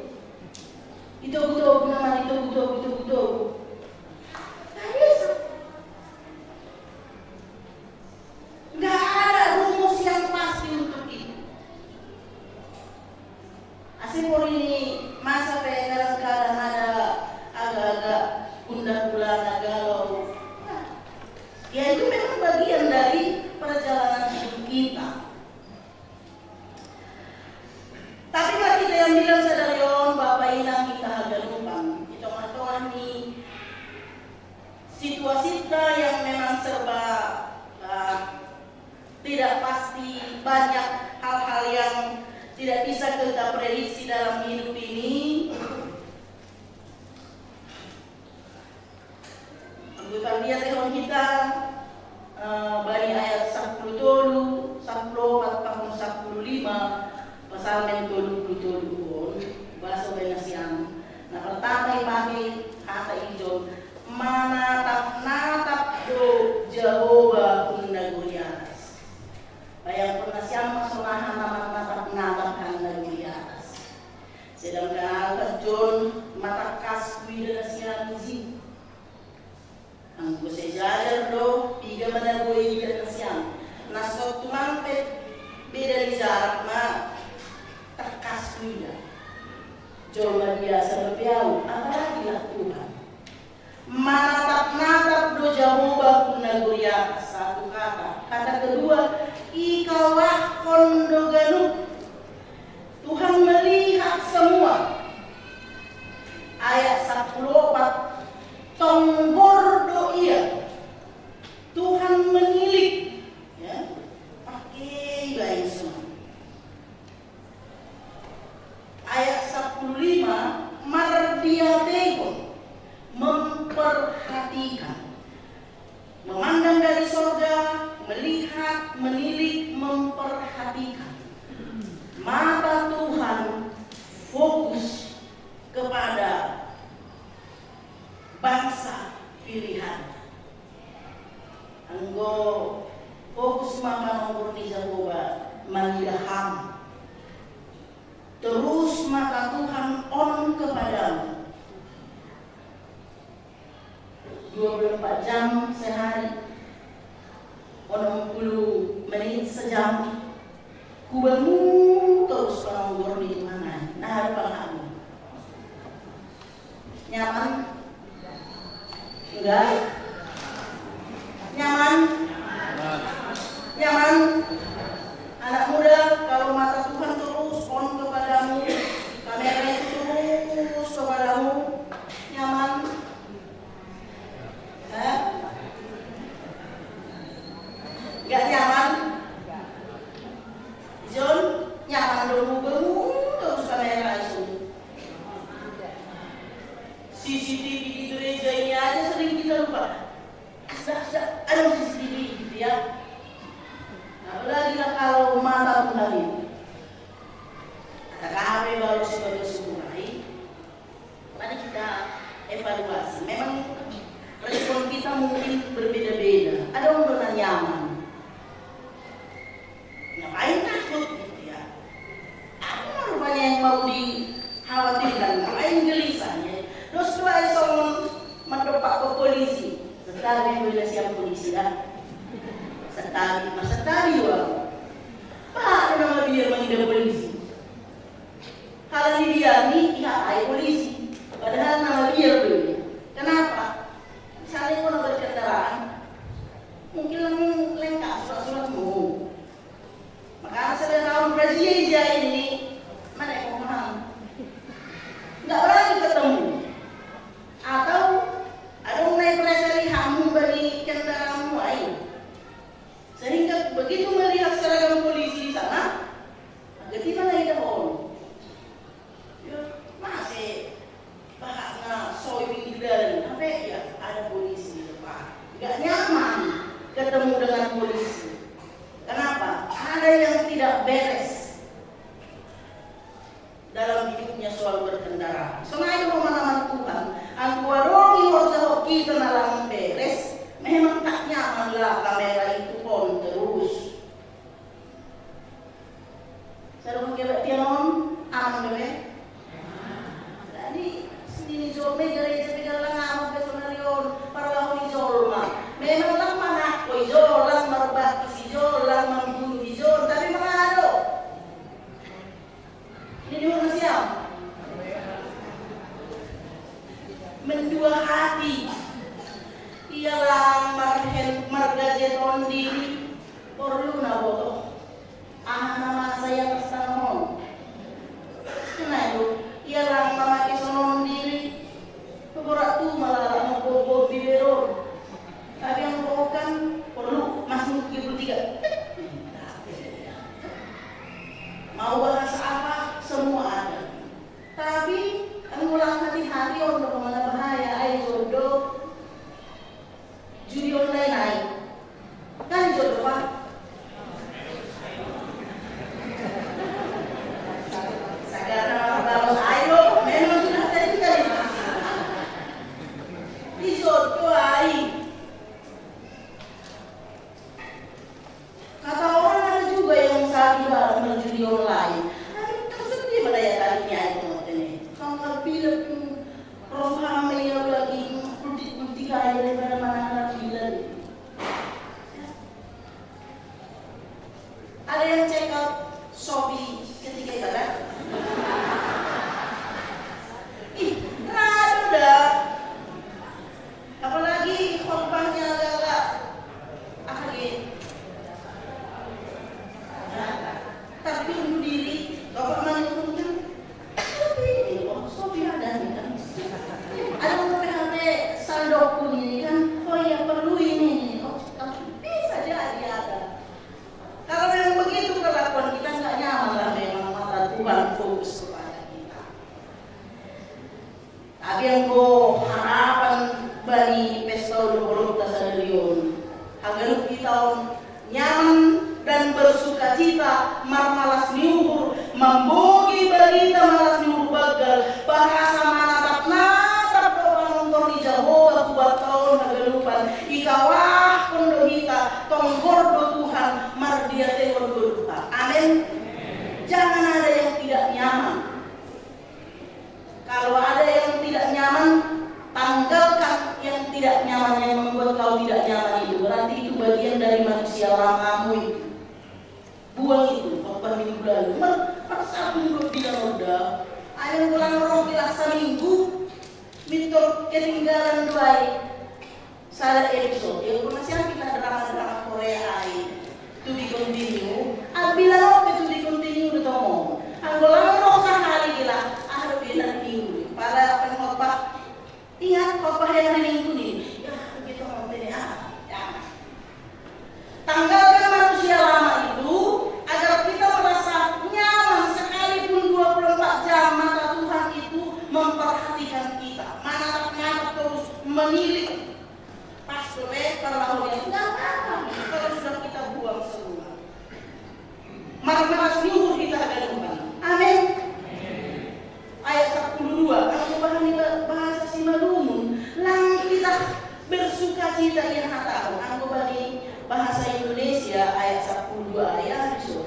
Itu betul, benar, itu betul, itu betul. Nggak bisa. Nggak ada rumus yang pasti untuk itu. Asipun ini masa pe kadang-kadang ada agak-agak gundah gulana galau. Nah, ya itu memang bagian dari perjalanan hidup kita. Tapi kalau kita yang bilang sadarion, Bapak Inang kita haganupan, di tengah-tengah ni situasi kita yang memang serba ah, tidak pasti, banyak hal-hal yang tidak bisa kita prediksi dalam hidup ini. Anggo ita lihat, eh, kita, eh, bani ayat sapuluh tolu, sapuluh opat, tahun sapuluh lima, Psalmen tolu puluh tolu on, bahasa Indonesia. Nah, pertama ipake kata ijon, manatap-natap do Jahowa hun nagori atas. Bayangkon nasiam ma sonaha na manatap-natap han nagori atas. Sedangkan atas jon matangkas huida nasiam isi. Anggo sai jajar do, piga ma na boi iida nasiam. Na so tumang pe beda ni jarak ma tangkas huida. Jolma biasa dope ahu, apalagi lah Tuhan. Manatap-natap do Jahowa hun nagori atas, satu kata. Kata kedua, ikalahkon do ganup. Tuhan melihat semua. Ayat sapuluh opat, tonggor do Ia. Tuhan menilik. Ya, pake iba semua. Ayat sapuluh lima, mardiatehon, memperhatikan. Memandang dari sorga, melihat, menilik, memperhatikan. Mata Tuhan fokus kepada bangsa pilihan. Anggo fokus ma panonggor ni Jahowa mangidah ham. Terus mata Tuhan on kepadamu. Dua puluh empat jam sehari. Onom puluh menit sejam. Kubamu terus panonggor ni Tuhan ai. Nah, harapan aku. Nyaman? Enggak? Nyaman? Nyaman? Anak muda, kalau mata Tuhan terus on kepadamu, kamera itu terus kepadamu, nyaman? Hah? Enggak nyaman? John, nyaman dong, terus kamera itu. C C T V di gereja ini aja sering kita lupa. Asal, asal, ada C C T V gitu ya. Apalagi lah kalau mata Tuhan ini. Kata kami baru sebagai suku lain. Mari kita evaluasi. Memang respon kita mungkin berbeda-beda. Ada orang pernah nyaman. Ngapain takut gitu ya? Apa rupanya yang mau dikhawatirkan? Ngapain gelisah ya? Terus dua esong mendepak ke polisi. Setari gue siap polisi dah. Setari, mas setari wah. Pak, nama dia manggil polisi? Kalau di dia ni, iya ai polisi. Padahal nama dia dulu. Kenapa? Misalnya mau berkendaraan, ketemu dengan polisi. Kenapa? Ada yang tidak beres dalam hidupnya soal berkendara. Soalnya itu nama Tuhan. Angkuaroni hoja kita nalang beres. Memang tak nyaman lah kamera itu pon terus. Saru pakai tiang on, aman deh. Jadi sini jolma gereja tiga lang aman personalion para lahu di jolma. Memang lang manakoi jol, lang marbakti si jol, lang mambunu di jol, tapi mangado. Ini di mana siang? Mendua hati. Ialah marhen margajeton diri. Porlu na boto. Aha na masa yang tersangon. Kena itu. Ialah mamake sonon diri. Beberapa tu malah mau bobo biberon. Tapi yang bukan perlu masuk tiga puluh tiga. Mau bahasa apa? Semua ada. Tapi ngulang hati-hati untuk mana bahaya, ai jodoh. Judi online ai. Kan jodoh, Pak? Sagala baru ayo, memang sudah terjadi. Di jodoh ai. Kata orang ada juga yang saat ibarat berjudi online. Tapi tersedih pada ya tadinya itu, ini. Kalau bilang, hmm, roh hamba yang lagi, hmm, kultik-kultik aja daripada mana anak bilang. Ada yang check out Shopee ketika ibadah. Ih, radu dah. Apalagi khotbahnya agak-agak apa gitu. Tapi bunuh diri, bapak mana pun kan. Tapi ini, oh, Shopee ada nih kan. Ada mau P H P saldo pun ini kan. Oh iya, perlu ini nih. Oh, tapi bisa jadi ada. Kalau memang begitu kelakuan kita, nggak nyaman lah memang mata Tuhan fokus kepada kita. Tapi anggo harapan bani pesta ulo bolon ta sadari on, haganup hita on nyaman dan bersukacita marmalas ni uhur, mambogi barita malas ni uhur banggal, bahasa manatap-natap do panongkor ni Jahowa tu banta on haganupan, ikawahkon do hita, tonggor do Tuhan, mardiatehon do Tuhan. Amin. Jangan ada yang tidak nyaman. Kalau ada yang tidak nyaman, tanggalkan yang tidak nyaman, yang membuat kau tidak nyaman itu. Berarti itu bagian dari manusia lamamu itu. Buang itu, khotbah minggu lalu. Mar, mar Sabtu minggu bilang udah. Ayo pulang roh bilang seminggu. Mitor ketinggalan dua. Sada episode, ya, pernah siang kita drama-drama Korea ai. To be continue. Abila oke to be continue di tomo. Anggo lang roh sahali gila, ah, lebih nanti minggu. Para pengkhotbah, ingat khotbah yang hari Minggu nih. Ya, kita mau ini, ah, ya. Tanggalkan manusia lama itu agar kita merasa nyaman sekalipun dua puluh empat jam mata Tuhan itu memperhatikan kita. Manatap-natap terus menilik. Pas sore, para lawannya, nggak apa-apa kalau sudah kita buang semua. Marmalas ni uhur hita haganupan. Amin. Ayat sepuluh dua, anggo bahani ba-, bahasa Simalungun, lang hita bersukacita ia hata on. Anggo bani bahasa Indonesia, ayat sepuluh dua, ayat so.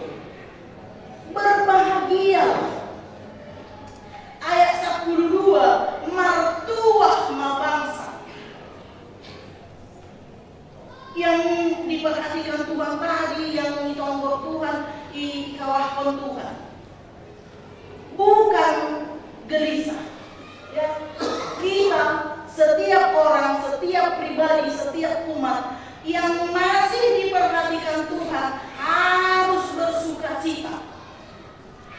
Berbahagia. Ayat sepuluh dua, martuah ma bangsa. Yang diperhatikan Tuhan tadi, yang ditonggor Tuhan, ikawahkon Tuhan. Bukan gelisah. Ya, kita, setiap orang, setiap pribadi, setiap umat yang masih diperhatikan Tuhan harus bersukacita.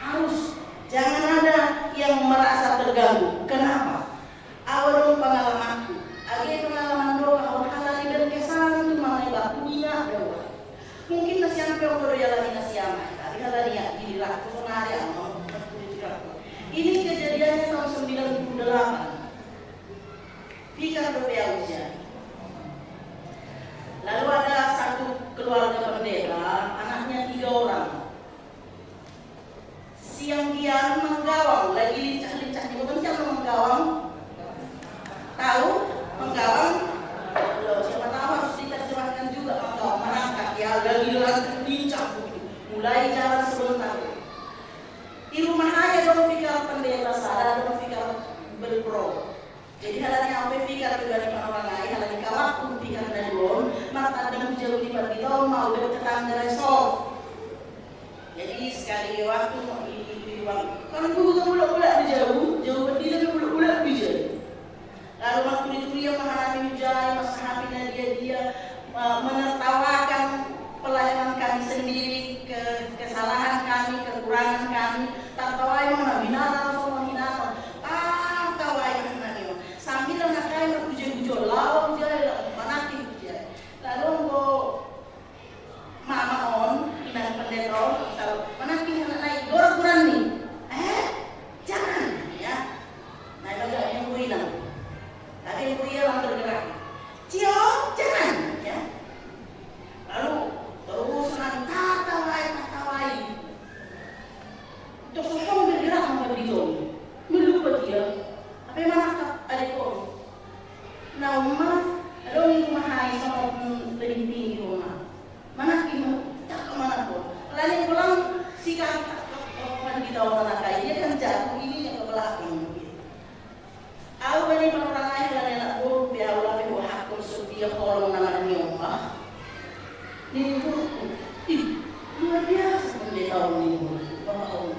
Harus. Jangan ada yang merasa terganggu. Kenapa? Awa dong pengalamanku. Age pengalaman do, awa halani dan kesan tu mangai baku dia do. Mungkin nasiam pe odo ya lagi nasiam, tapi halani ya di laku sonari ama. Ini kejadiannya tahun sembilan puluh delapan. Pikar do pe au ija. Lalu ada Mulai jalan sebentar. Di rumah aja dong pikir pendeta, sadar dong pikir berpro. Jadi halanya apa pikir tu dari orang lain, halanya kawan pun pikir dari dong, maka ada jauh di pagi tahun mau bertetangga resort. Jadi sekali waktu mau di di rumah, kalau guru tak pula-pula di jauh, jauh berdiri tapi pula-pula di jauh. Lalu waktu itu ia mengalami ujian, masalah dia dia eh, menertawakan pelayanan kami sendiri, ke kesalahan kami, kekurangan kami. Tertawai mana binatang semua binatang. Tertawai mana dia. Sambil anak kami berpuji-puji lawan dia, manakin dia. Lalu engkau mama on, inang pendeta on, kalau manakin anak naik, dor kurang nih. Eh, jangan ya. Nah, itu agak yang inang. Tapi yang kuliah orang bergerak. Cio, jangan ya. Lalu terus nanti tatawai, tatawai. Untuk sokong bergerak sama beliau. Melupa dia. Apa yang mana ada kok? Nah, Uma, ada yang mahai sama lebih tinggi Uma. Mana kima, tak ke mana pun. Lalu pulang si kakak, kan kita orang anak dia kan jatuh ini yang ke belakang. Au bani parangai halani anak guru pe au lape ho hakon so dia holong na marnyoha. Nini guru, ih, luar biasa pendeta ini guru. Wah, oh.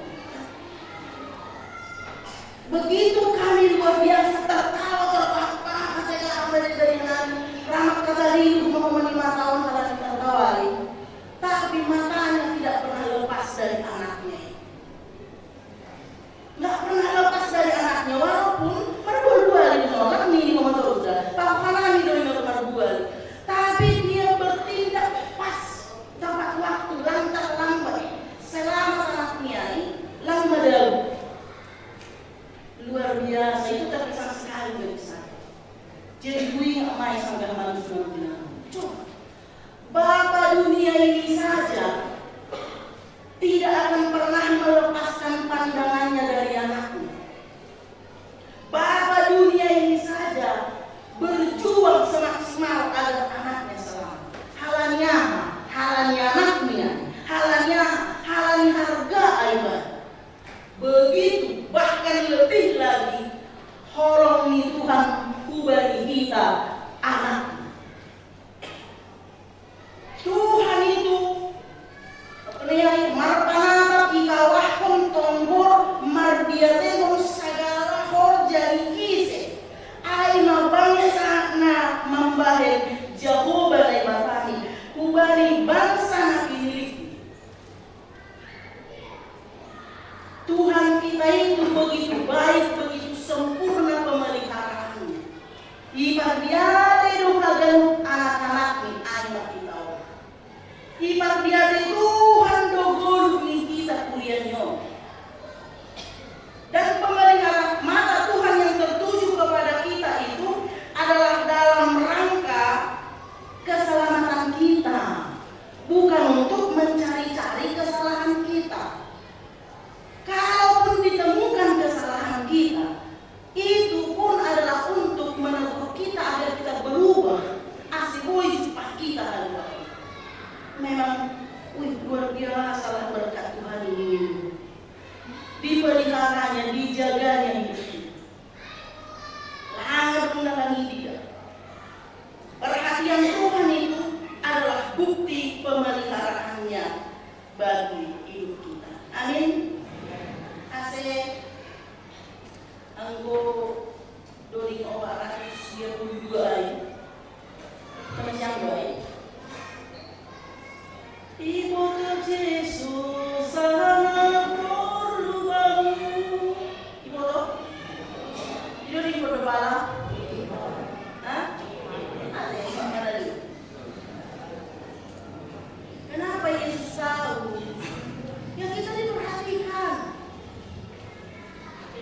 Begitu kami luar biasa tertawa terbahak-bahak, saya akan dari dari nami ramak kata rindu mau lima tahun halani tertawa. Tapi matanya tidak pernah lepas dari anaknya. Nggak pernah lepas dari anaknya, walaupun marbual-bual ini orang ini mau terus dah. Papa nami doi marbual. Tapi dia bertindak pas tepat waktu, lantak lambat. Selamat anaknya ini lambat jauh. Luar biasa, itu terkesan sekali bagi saya. Jadi gue nggak main sampai manusia. Coba Bapa dunia ini saja tidak akan pernah melepaskan pandangannya dari anaknya. Bapa dunia ini saja berjuang semaksimal agar anaknya selamat. Halanya, halanya anaknya, halanya, halanya harga aiban. Begitu, bahkan lebih lagi, holong ni Tuhan kubani kita anak. Tuhan itu, apa namanya, marpanatap ikawahkon tonggor mardiategon sagala horja ni ise. Ai ma bangsa na mambahen Jahowa Daibatami, hubani bangsa na pinilihni. Tuhan kita itu begitu baik, begitu sempurna pemeliharaannya. Ipardiate do haganup anak-anakni anak kita on. Ipardiate Tuhan do goluh ni kita kuliah ni on. Dan pemeliharaan mata Tuhan yang tertuju kepada kita itu adalah dalam rangka keselamatan kita, bukan untuk mencari-cari kesalahan kita. Kalaupun ditemukan kesalahan kita, itu pun adalah untuk menegur kita agar kita berubah. Asi boy jumpa kita kan. Memang, wih, luar biasa lah berkat Tuhan ini. Dipeliharanya, dijaganya hidup. Langit pun akan dia. Perhatian Tuhan itu adalah bukti pemeliharaannya bagi hidup kita. Amin. Ase anggo dua ribu empat ratus dua puluh dua ai. Sama siang dua ai. Iboto Jesus sangat perlu bangun. Iboto? Tidur iboto bala? Hah? Ada yang mana dulu? Kenapa Yesus tahu? Ya kita diperhatikan.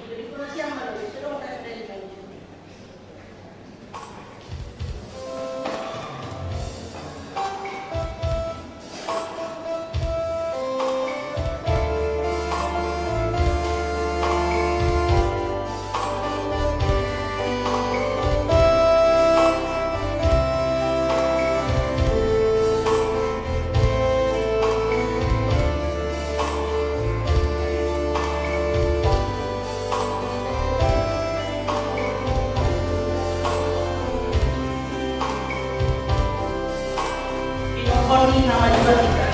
Jadi kalau siang malam itu dong, kita dari Nama juga kita.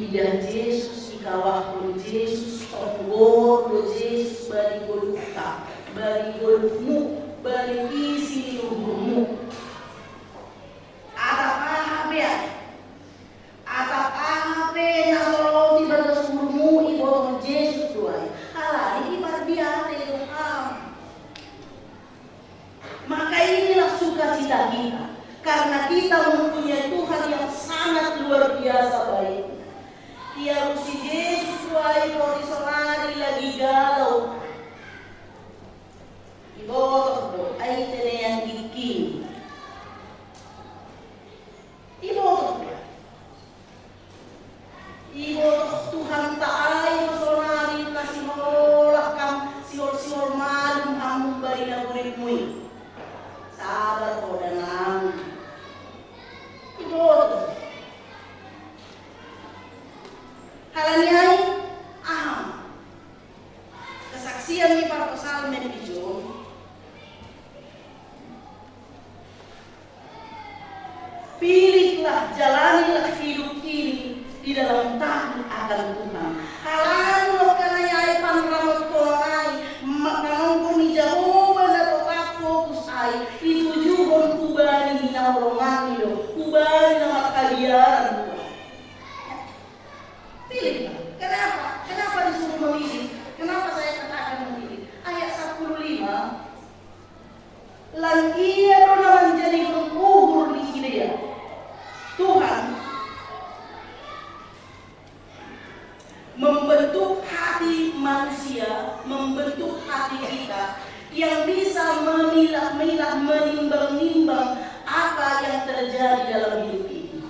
Idah Jesus, ikawahkon Jesus, tonggor do Jesus bani goluhta, bani goluhmu, bani isi ni uhurmu. Atap aha pe ai, atap aha pe na so ro di bagas uhurmu, ibotoh Jesus do ai, halani dipardiatei do ham. Maka inilah sukacita kita, karena kita mempunyai Tuhan yang sangat luar biasa baiknya. Ialusi Jesus do ai, tori sonari lagi galau. Ibotoh do ai tenean gikkin. Ibotoh do ai. Ibotoh Tuhanta ai do sonari na sihol-holah kam, sihol-sihol malum hamu bani na guripmu i. Sabar ho da nang. Ibotoh. Halani ai aha ma kesaksian ni parpsalmen i jo? Pilihlah, jalanilah hidup ini di dalam takut akan Tuhan. Halani lohkon ai, panramotkonon ai, ma-, panongkon ni Jahowa na totap fokus ai, itujuhon hubani hinaholonganni do, hubani na marhabiaran do. Pilihlah. Kenapa? Kenapa disuruh memilih? Kenapa saya katakan memilih? Ayat sapuluh lima, lan Ia do na manjadihon uhur ni sidea. Tuhan membentuk hati manusia, membentuk hati kita yang bisa memilah-milah, menimbang-nimbang apa yang terjadi dalam hidup ini.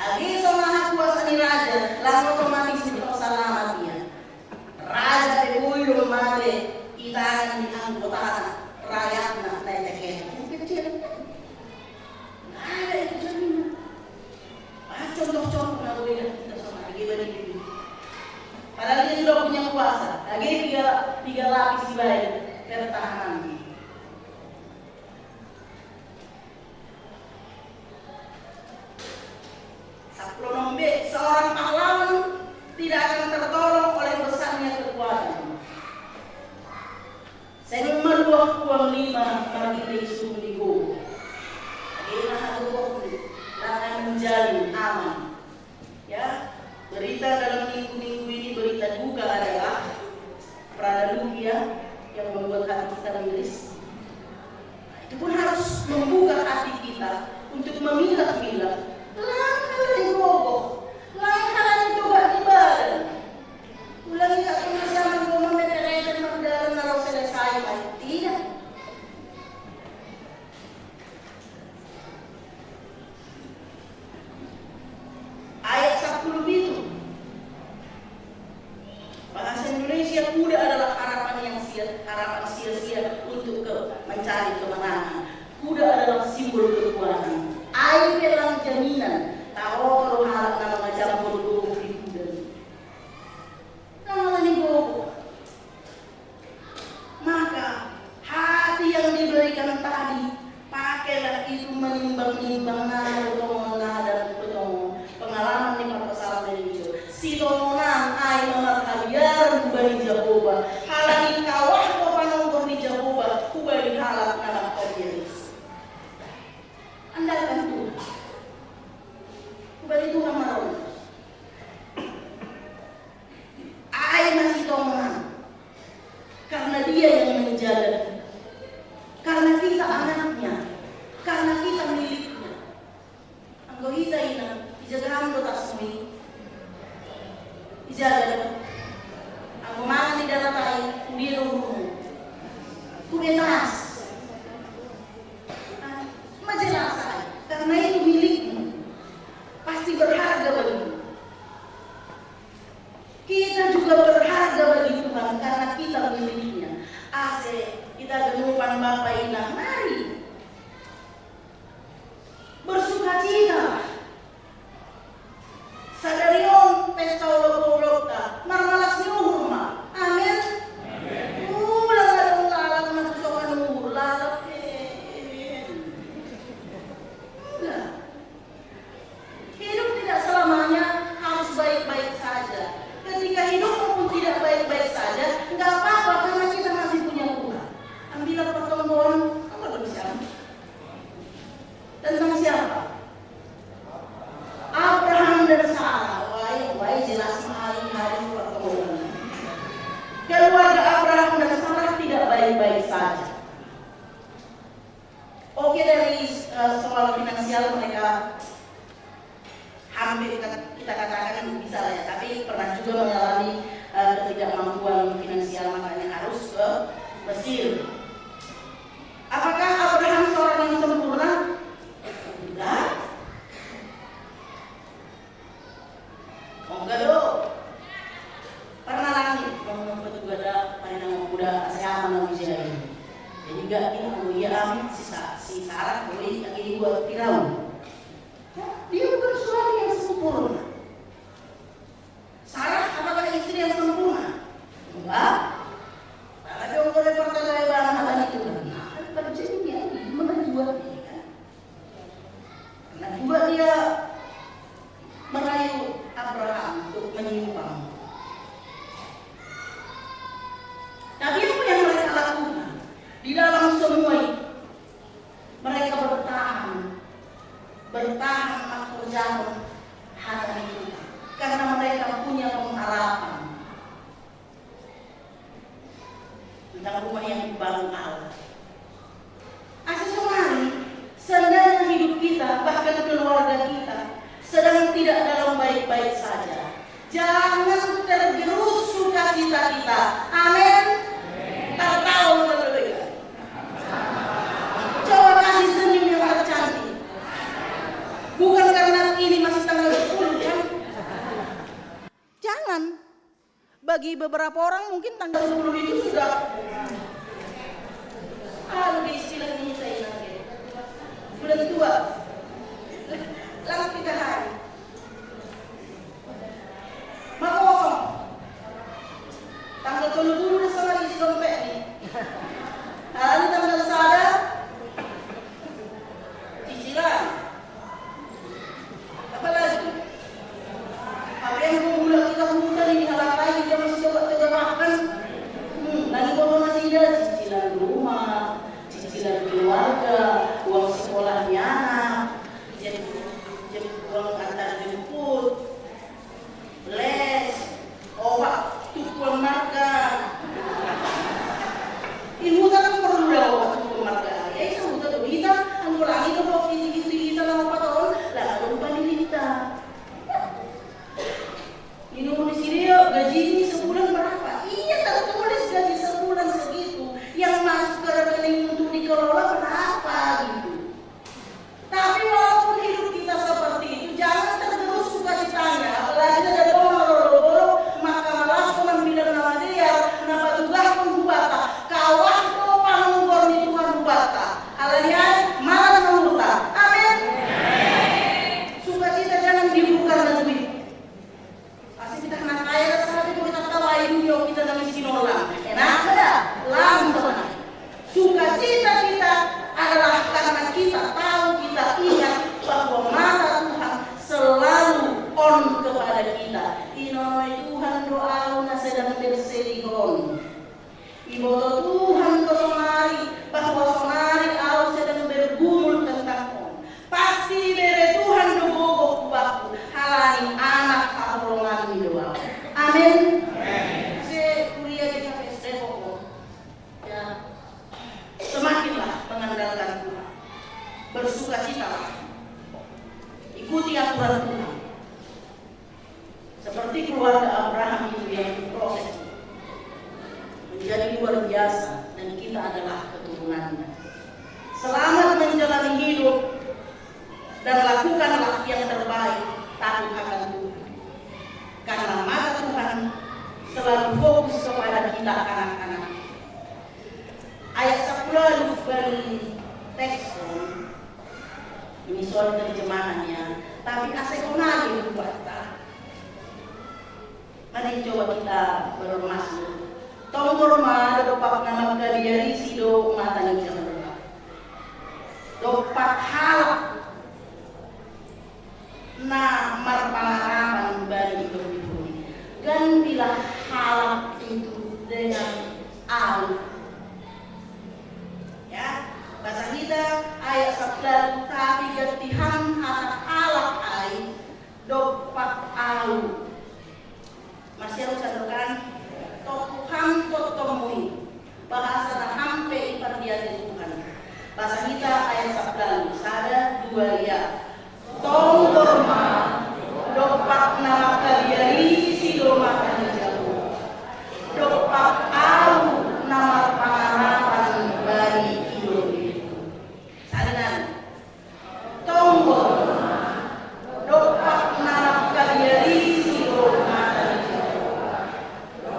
Agi so maha kuasa ni raja, lang otomatis ito salamat ia. Raja pe boi do mate, itangan ni anggotana, rakyatna na itekena. Kecil. Nggak ada itu jaminan. Ah, contoh-contoh na boi dah kita sama lagi bagi diri. Padahal dia sudah punya kuasa. Lagi tiga, tiga lapis dibayar pertahanan. Seorang pahlawan tidak akan tertolong oleh besarnya kekuatan. Seng maluah huang lima margitei sumuni gogo. Age na hagogohni, lang menjamin aman. Ya, berita dalam minggu-minggu ini, berita duka adalah Pradaluhia yang membuat hati kita miris. Nah, itu pun harus membuka hati kita untuk memilah-milah. Lang halani gogo, lang halani coba di badan. Ulang tidak pernah zaman gua membeberkan perdalam kalau selesai, tidak. Ayat sepuluh itu, bahasa Indonesia, kuda adalah harapan yang sia, harapan sia-sia untuk ke, mencari kemenangan. Kuda adalah simbol kekuatan. Ai pe lang jaminan, tahu kalau halak nama macam bodoh di kuda. Lang halani gogo. Maka, hati yang diberikan tadi, pakailah itu menimbang-nimbang nada, tongon nada, tongon pengalaman ni Papa Salme itu. Sitongonan ai mamarhabiaran hubahen Jahowa, halani kawah do panongkor ni Jahowa hubahen halak na marhabiaran. Andalkan Tuhan. Hubahen Tuhan maroh. Ai ma sitongonan. Karena Dia yang menjaga kita. Karena kita anaknya. Karena kita miliknya. Anggo hita ina, ijaga ham do tasmu i. Ijaga do. Anggo mangan di darat ai, tu dia do uhurmu? Tu be tas. Ah, ma jelas ai. Karena itu milikmu. Pasti berharga bagimu. Kita juga berharga bagi Tuhan karena kita miliknya. Ase kita ganupan bapa ina, mari bersukacita. Sadari on pesta olop-olopta, marmalas ni uhur ma. Amin. Ulang adong lalap na tu songon uhur, lalap. Enggak. Hidup tidak selamanya harus baik-baik saja. Ketika hidupmu pun tidak baik-baik saja, nggak apa-apa karena kita masih punya Tuhan. Ambillah pertemuan, apa belum siapa? Tentang siapa? Abraham dan Sarah. Wah, wah, jelas sekali hari pertemuan. Keluarga Abraham dan Sarah tidak baik-baik saja. Oke, dari eh, soal finansial mereka hampir kita, kita katakan bisa lah ya, tapi pernah juga mengalami eh, ketidakmampuan finansial, makanya harus ke Mesir. Apakah Abraham seorang yang sempurna? Enggak. Oh, enggak do. Pernah langit, mau membuat gua ada paling nama kuda, saya aman lagi jadi. Jadi enggak ini, oh iya, amin, si, Sa- si Sarah boleh lagi buat Firaun. Ya, dia bukan suami yang sempurna. Sarah apakah istri yang sempurna? Enggak. Apalagi orang boleh percaya banget itu. Nah, terjadinya ini menjual ini kan. Karena juga dia merayu Abraham untuk menyimpang. Tapi apa yang mereka lakukan di dalam semua itu? Mereka bertahan, bertahan mengerjakan hal itu karena mereka punya pengharapan tentang rumah yang dibangun Allah. Asa sonari, seandainya hidup kita, bahkan keluarga kita, sedang tidak dalam baik-baik saja, jangan tergerus sukacita kita. Amin. Tertawa betul. Coba kasih senyum yang tercantik. Bukan karena ini masih tanggal Bagi beberapa orang mungkin tanggal sepuluh itu sudah, ah, lebih istilah ini saya ingat ya. Bulan tua. Langit kita hari. Maka kosong. Tanggal tolu puluh udah sama di dompet nih. Nah, lalu tanggal sada, cicilan. Apalagi? Apa yang mau bulan kita bukan ini halatai, kita masih coba coba makan. Hmm, nanti kalau masih ada cicilan rumah, cicilan keluarga, uang sekolahnya anak, jemput, jemput, uang antar jemput, les, obat, tukuan marga. Ibu tak perlu dah obat tukuan marga. Ya, itu udah tuh kita, anu lagi tuh kalau kita kita kita lah apa tahun, lah ada lupa diri kita. Ini mau di sini ya, gaji ini sebulan berapa? Iya, tertulis gaji sebulan segitu. Yang masuk ke rekening untuk dikelola berapa gitu. Tapi walaupun hidup kita seperti itu, jangan tergerus sukacitanya. Apalagi ada doa loro-loro, maka malas pengambilan nama dia, napa tugas pun buata. Kawah to panunggor ni Tuhan buata. Alanya malas menghuta. Amin. Sukacita jangan dibuka negeri. Pasti kita kena kaya, tapi kita tahu ayo kita nangis di nolang. Enak ada? Langsung. Sukacita kita adalah karena kita tahu, kita ingat bahwa mata Tuhan selalu on kepada kita. Inono Tuhan doa na sedang bersedih on. Iboto Tuhan ko sonari, bahwa sonari au sedang bergumul tentang on. Pasti bere Tuhan do gogo kubaku, halani anak haholongan ni doa. Amin. Se kuliah di K P S Depok. Ya. Semakinlah mengandalkan Tuhan. Bersukacitalah. Ikuti aturan Tuhan. Seperti keluarga Abraham itu yang diproses menjadi luar biasa, dan kita adalah keturunannya. Selamat menjalani hidup dan lakukanlah yang terbaik, takut akan Tuhan. Karena mata Tuhan selalu fokus kepada kita anak-anak. Ayat sepuluh bagi teks ini soal terjemahannya, tapi asal lagi buat. Mari coba kita bermasuk. Tonggor ma dopak nama kalian isi do mata ni jangan dopak. Dopak halak na marpangarapan bani hidup itu. Gantilah halak itu dengan au. Ya, bahasa kita ayat sabda tapi gantihan halak halak ai dopak au. Masih harus satukan. Tok Tuhan tok tomui. Bahasa na hampe ipan dia di Tuhan. Bahasa kita ayat sabda sada dua ya. Tonggor ma dopak nama kalian isi do mata ni jago. Dopak au nama pangarapan bari ido itu. Sada. Tonggor ma dopak nama kalian isi do mata ni jago.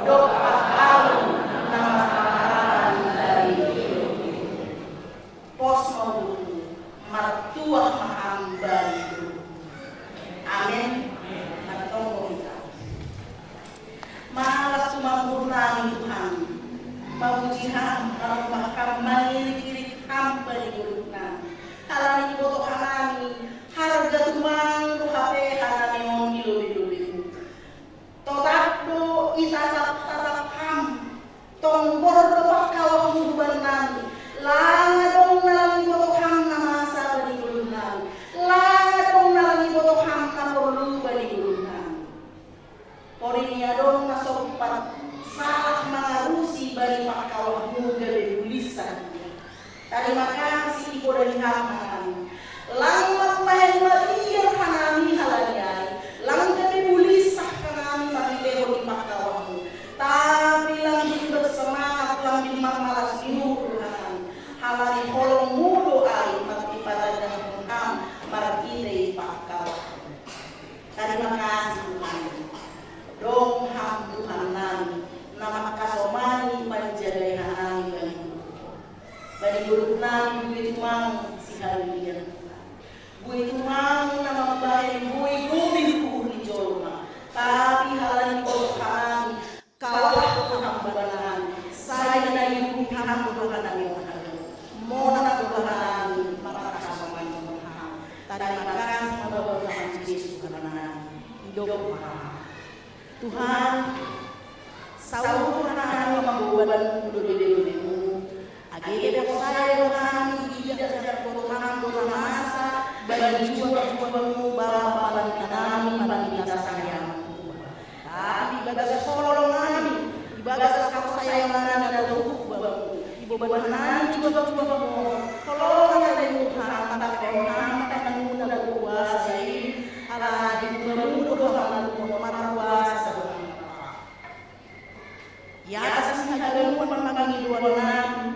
Dopak au nama pangarapan bari ido. Pos mau dulu, martuah maham bari dulu. Amin. Martongo kita. Malas tumambur nami Tuhan. Mamuji ham, marumbah ham, mangirik-irik ham bari dulu nami. Halani boto hanami, harga tumang do hape hanami on di lobi-lobimu. Totap do itatap-tatap ham, tonggor do pangkawahmu huban nami, lang adong na lang iboto ham na masa bani ngolum nami, lang adong na lang iboto ham na porlu bani ngolum nami. Porini adong na sompat salah mangarusi bani pangkawahmu gabe bulisan. Tarima kasih ipo dari ham hanami. Lang mambahen matiar hanami halani ai, lang gabe bulisah hanami marhitehon ni pangkawahmu. Tapi lang bersemangat, lang marmalas ni uhur hanami. Halani holongmu do ai, martipatangan ham marhitehon pangkawahmu. Tarima kasih Tuhan. Dong ham Tuhan nami Tuhan, saur hana mamboban kulo dede mu. Age porsaya hana di jajar kota hana kota masa, bani jua-jua mu bapa pananami pananami tasayang. Tapi ibagas holong nami, ibagas kaporsayaan nami na dohot bamu, iboban nami jua-jua mu, holong na Tuhan, tapi holong nami tangan mu na kuasa i, ala di bamu dohot markuasa. Ia atas ni haganupan pangidoan nami,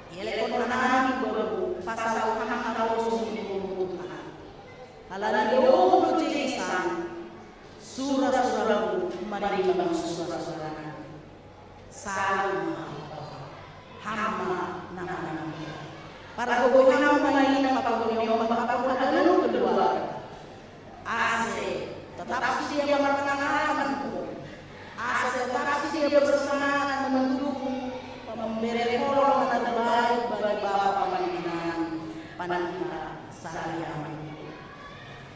ielekon nami bamu pasal hangkaroso ni Tuhan. Ala ni dohot jenisan, sura-sura maribang sura-sura. Salam. Hama nama nama. Para gogo hama main nama pagogo ni ombak apa haganupan keluar. Ase tetap setia berpengalaman. Ase tetap setia bersemangat mendukung pemberi holong terbaik bagi Bapak Panitia Panitia Sariaman.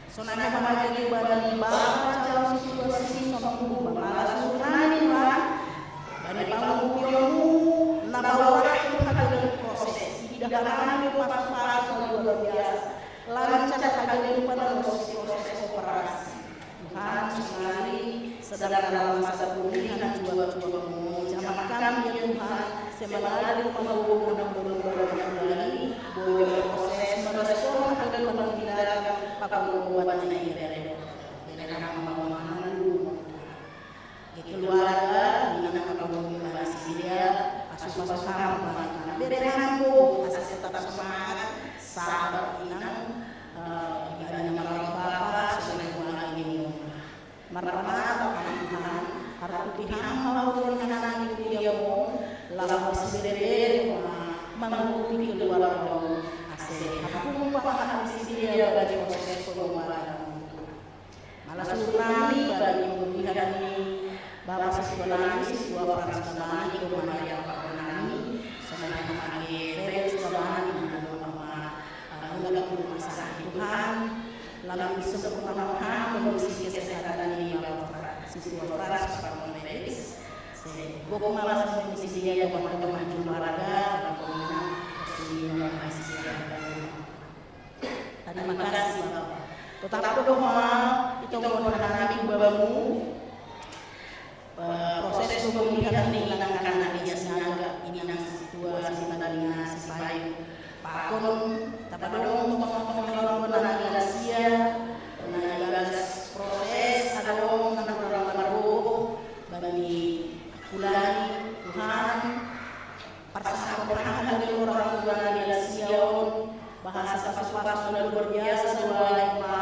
Sonai ma hagari bani bapa calon situasi sombong bapa ala suhut nami ma bani pangungkionmu na bawa haganupan proses. Idahan nami pasu-pasu luar biasa. Lancar haganupan proses operasi. Tuhan, sekali sedang dalam masa pemulihan jua-juamu. Jamah kami ya Tuhan, semangat di rumah guru dan guru-guru lagi, boleh proses merespon haganupan panggilan, apa mau buat anak ibadah. Bere hama mama dulu. Di keluarga, inang apa mau gimana sih dia, pasu-pasu hama, bere hama, asal tetap semangat, sabar, inang, eh, ibadah nama Bapa, sudah buat ini. Marmata Tuhan, harap Tuhan mau turun anak itu dia mau, lalu bersebere mengikuti keluarga. Ase, aku mau paham isi dia bagi proses pengubahan. Malah suruh nami bagi pemulihan ini, Bapak siswa nami, siswa Frans nami, Maria Bapak nami, sama nami, Felix nami, Mama, Mama, Mama, Tuhan, lalu bisa pernah memberi kesehatan ini Bapak siswa Frans, Bapak Felix. Saya gok malas mengisi dia, teman-teman keluarga, teman-teman, kasih yang kasih. Terima kasih, Bapak. Tetap doa, itu mohon nami bamu. Eh, proses pemulihan ini langkah anak dia sinaga, ini nang situasi tadi nasi payu. Pakon, tapadong untuk pengawalan anak dia sia, nah, ibagas proses, ada orang anak orang baru, bani kulani, Tuhan, Parsahapon hami orang tua nami ala sia on, bahasa pasu-pasu na luar biasa doa yang ma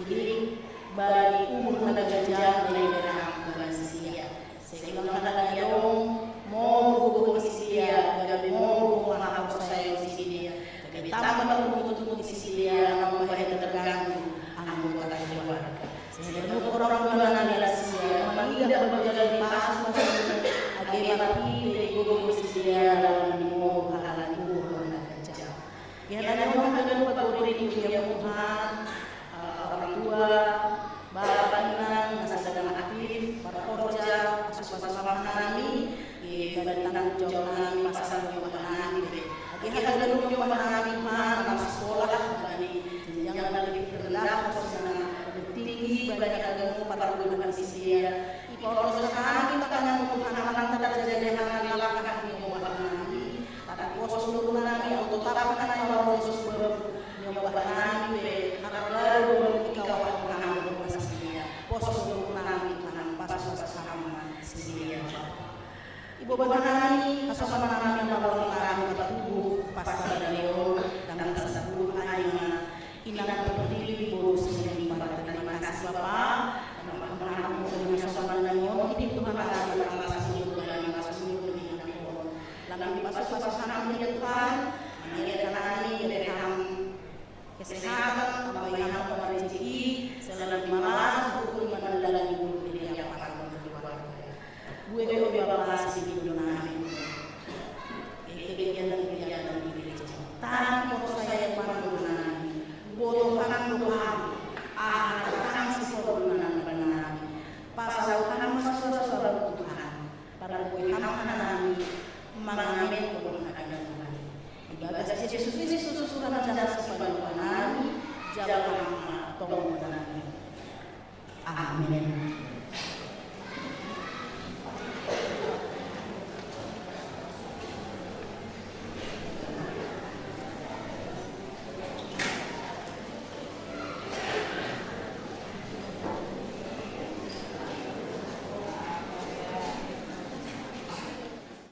iring bani umur na ganjang na iberang bulan sia. Sehingga hana dia dong, mau berhubung sia, gabe mau berhubung hapus saya sia. Gabe tambah berhubung sia, nang bahaya terganggu anggota keluarga. Sehingga orang tua nami ala sia, mangidah babaga di pasu-pasu, age mati dari guru sia, lalu mau halan guru anak kecil. Ya, dan yang akan lupa guru ini dia Tuhan, eh, orang tua, bapak inang, masa sedang aktif, berkerja, pasu-pasu nami, di balik tanggung jawab nami, pasal jawab nami, age halan jawab nami, Tuhan, anak sekolah, bani jenjang lebih rendah, tinggi, banyak agama para ulama di sini ya. Iporos kami tangan Tuhan, anak terjadi dengan langkah yang mau kami. Tapi pos turun nami, auto tapak nami, mau pos turun. Nyoba nami, harap lalu belum ikawa Tuhan, belum masih ya. Pos turun nami, Tuhan, pas pas sama sini ya. Ibu bapak nami, kasama nami, nama orang nami, bertubuh, pasal dari orang, tanggal sepuluh hari, Inang Pertiwi, boros ni para terima kasih Bapa. Nama-nama mo ini sopan na yon, ini Tuhan Allah, Allah suruh, Allah suruh, Amin.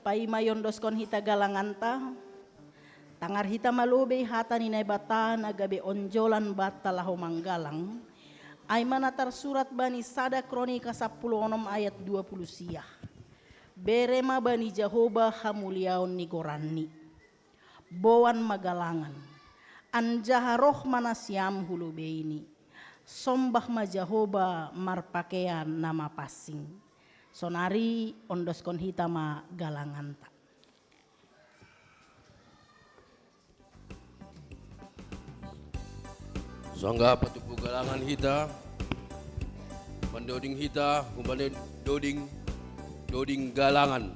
Paima jondoskon hita galanganta, tangar hita ma lobei hata ni Naibata na gabe onjolan banta laho manggalang, ai ma na tarsurat bani sada Kronika sapuluh onom ayat dua puluh sia. Bere ma bani Jahowa hamuliaon ni goranni. Boan ma galangan, anjaha roh ma nasiam hu lobeini. Sombah ma Jahowa marpakean na mapansing. Sonari ondoskon hita ma galanganta. Songgah patupu galangan hita, mandoding hita humbani doding, doding galangan.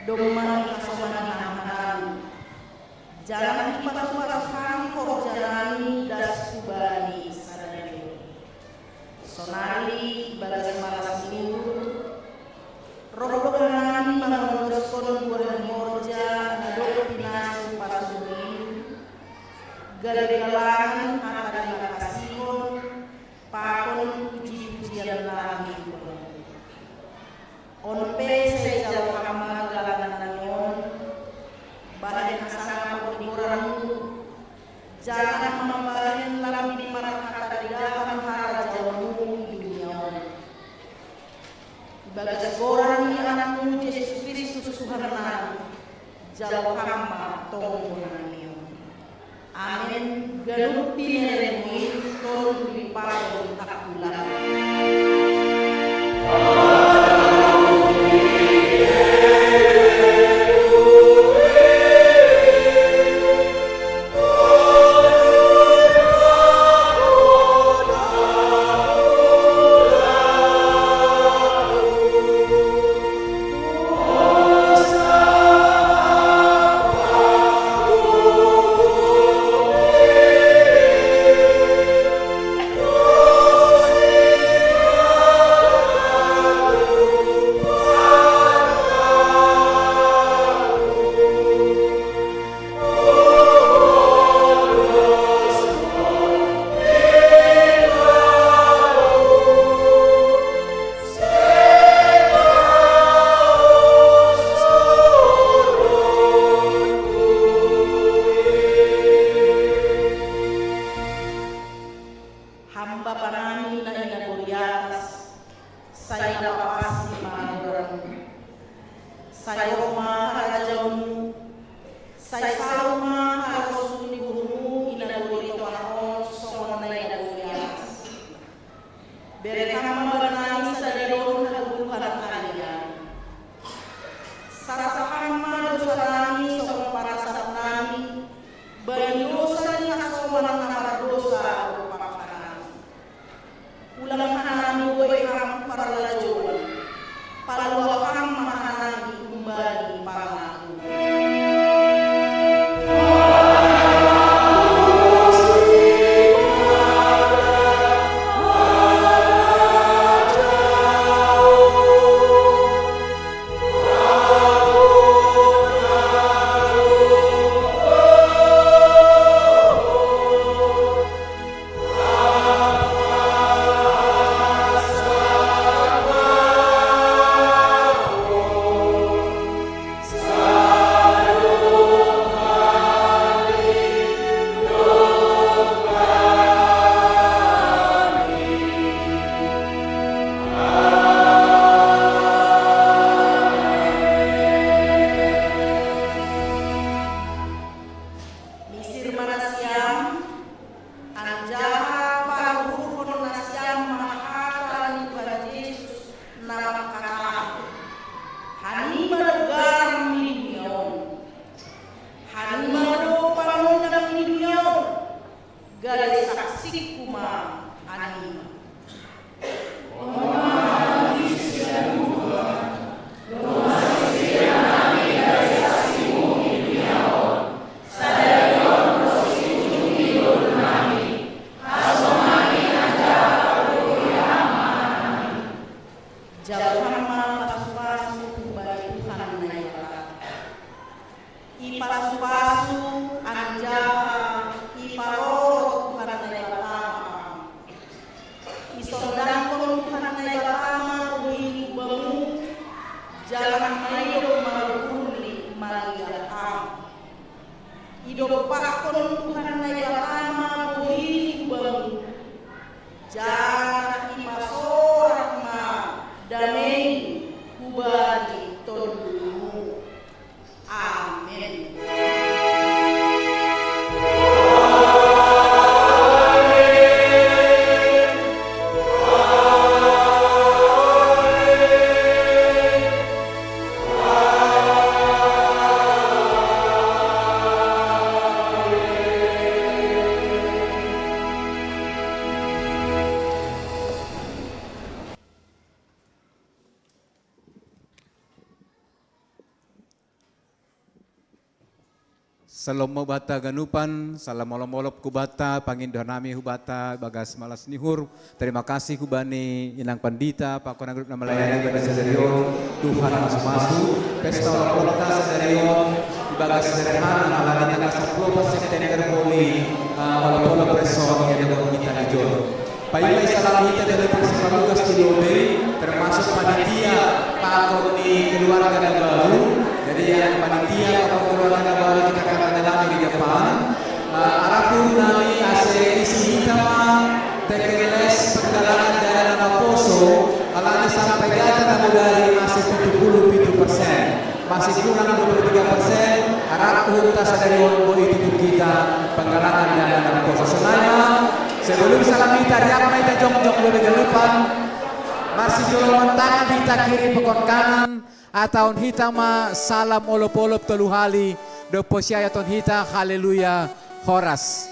Domma ni hasoman ni haha nami. Janah ipasu-pasu Ham horja nami das hubani sadari on. Sonari ibagas malas ni uhur, roh do hanami mangondoskon buah ni horja na dob pinasu-pasu in, gabe galangan hata ni haporseaon pakon puji-pujian nami. On pe sai jalo Ham ma galangan nami on, bahen hasangapon ni goranMu, janah mambahen lambin marhata didahon harajaonMu i dunia on. Ibagas goran ni AnakMu Jesus Kristus Tuhan nami, jalo Ham ma tonggo nami on. Amen. Ganup bineremu i tonduli pakon tangkulang. Ham Bapa nami na i nagori atas, sai na papasi ma goranMu. Sai roh ma harajaonMu, sai saut ma harosuh ni uhurMu i nagori tongah on songon na i nagori atas. Bere Ham ma bannami sadari on hagoluhan ari-ari. Sasap Ham ma dosa nami songon panasap nami bani dosa ni hasoman na mardosa dompak hanami. Ulang hanami boi Ham parlajouan, paluah Ham ma hanami humbani pangago. Misir ma nasiam, anjaha paruhurhon nasiam ma hata ni Tuhan Jesus na mangkatahon: Hanima do garam ni dunia on. Hanima do panondang ni dunia on. Gabe saksingku ma hanima. Jalo Ham ma pasu-pasu humbani Tuhan Naibata. Ipasu-pasu anjaha iparorot Tuhan Naibata ma Ham. Isondangkon Tuhan Naibata ma bohini hu bamu, janah maidop ma uhurni mangidah Ham. Idompakkon Tuhan Naibata ma bohini hu bamu, janah ipasorak ma dameini hubani tondulmu. Amen. Shalom mo bata ganupan, salam olop-olop ku bata, pangindo nami hu bata, bagas malas ni uhur. Terima kasih hu bani inang pandita, pakon grup na melayani bani sadari on, Tuhan masu-masu. Pesta olop-olop ta sadari on, ibagas sederhana, ala ni tanggal sepuluh September holi, uh, olop-olop reson, ya, dengan kita hijau. Paima isalam hita dari Paksi Parugas di Lobe, termasuk panitia pakon ni keluarga na baru. Jadi yang panitia pakon keluarga na baru kita akan menyalami di depan. Uh, arap uhur nami ase isi hita ma teken les penggalangan dana na maposo, ala ni sampai data na mudari masih tujuh puluh tujuh persen. Masih kurang dua puluh tiga persen, arap uhur ta sadari on boi tutup kita penggalangan dana na maposo. Sonai ma, sebelum salam hita, riap ma hita jongjong lobi ganupan. Marsijoloman tangan hita kiri pakon kanan, atahon hita ma salam olop-olop tolu hali, dob posiayaton hita, haleluya, horas.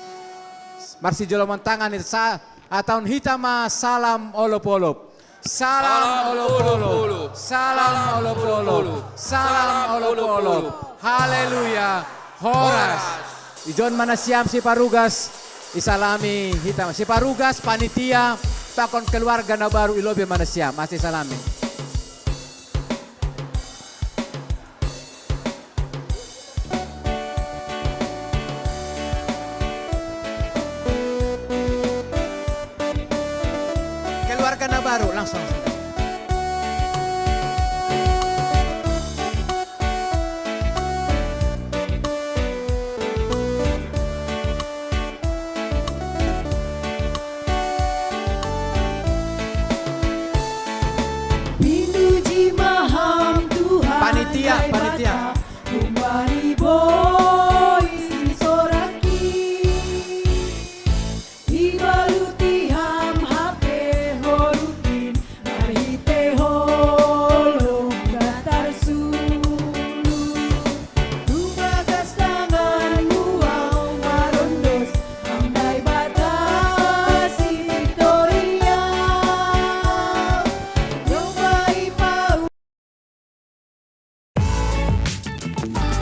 Marsijoloman tangan hita, sa-, atahon hita ma salam olop-olop. Salam olop-olop, salam olop-olop, salam olop-olop. Haleluya, horas. Ijon ma nasiam si Parugas, isalami hita ma si Parugas, panitia, pakon keluarga na baru i lobi ma nasiam, ase isalami. Keluarga na baru, langsung. Pinuji ma Ham Tuhan. Panitia,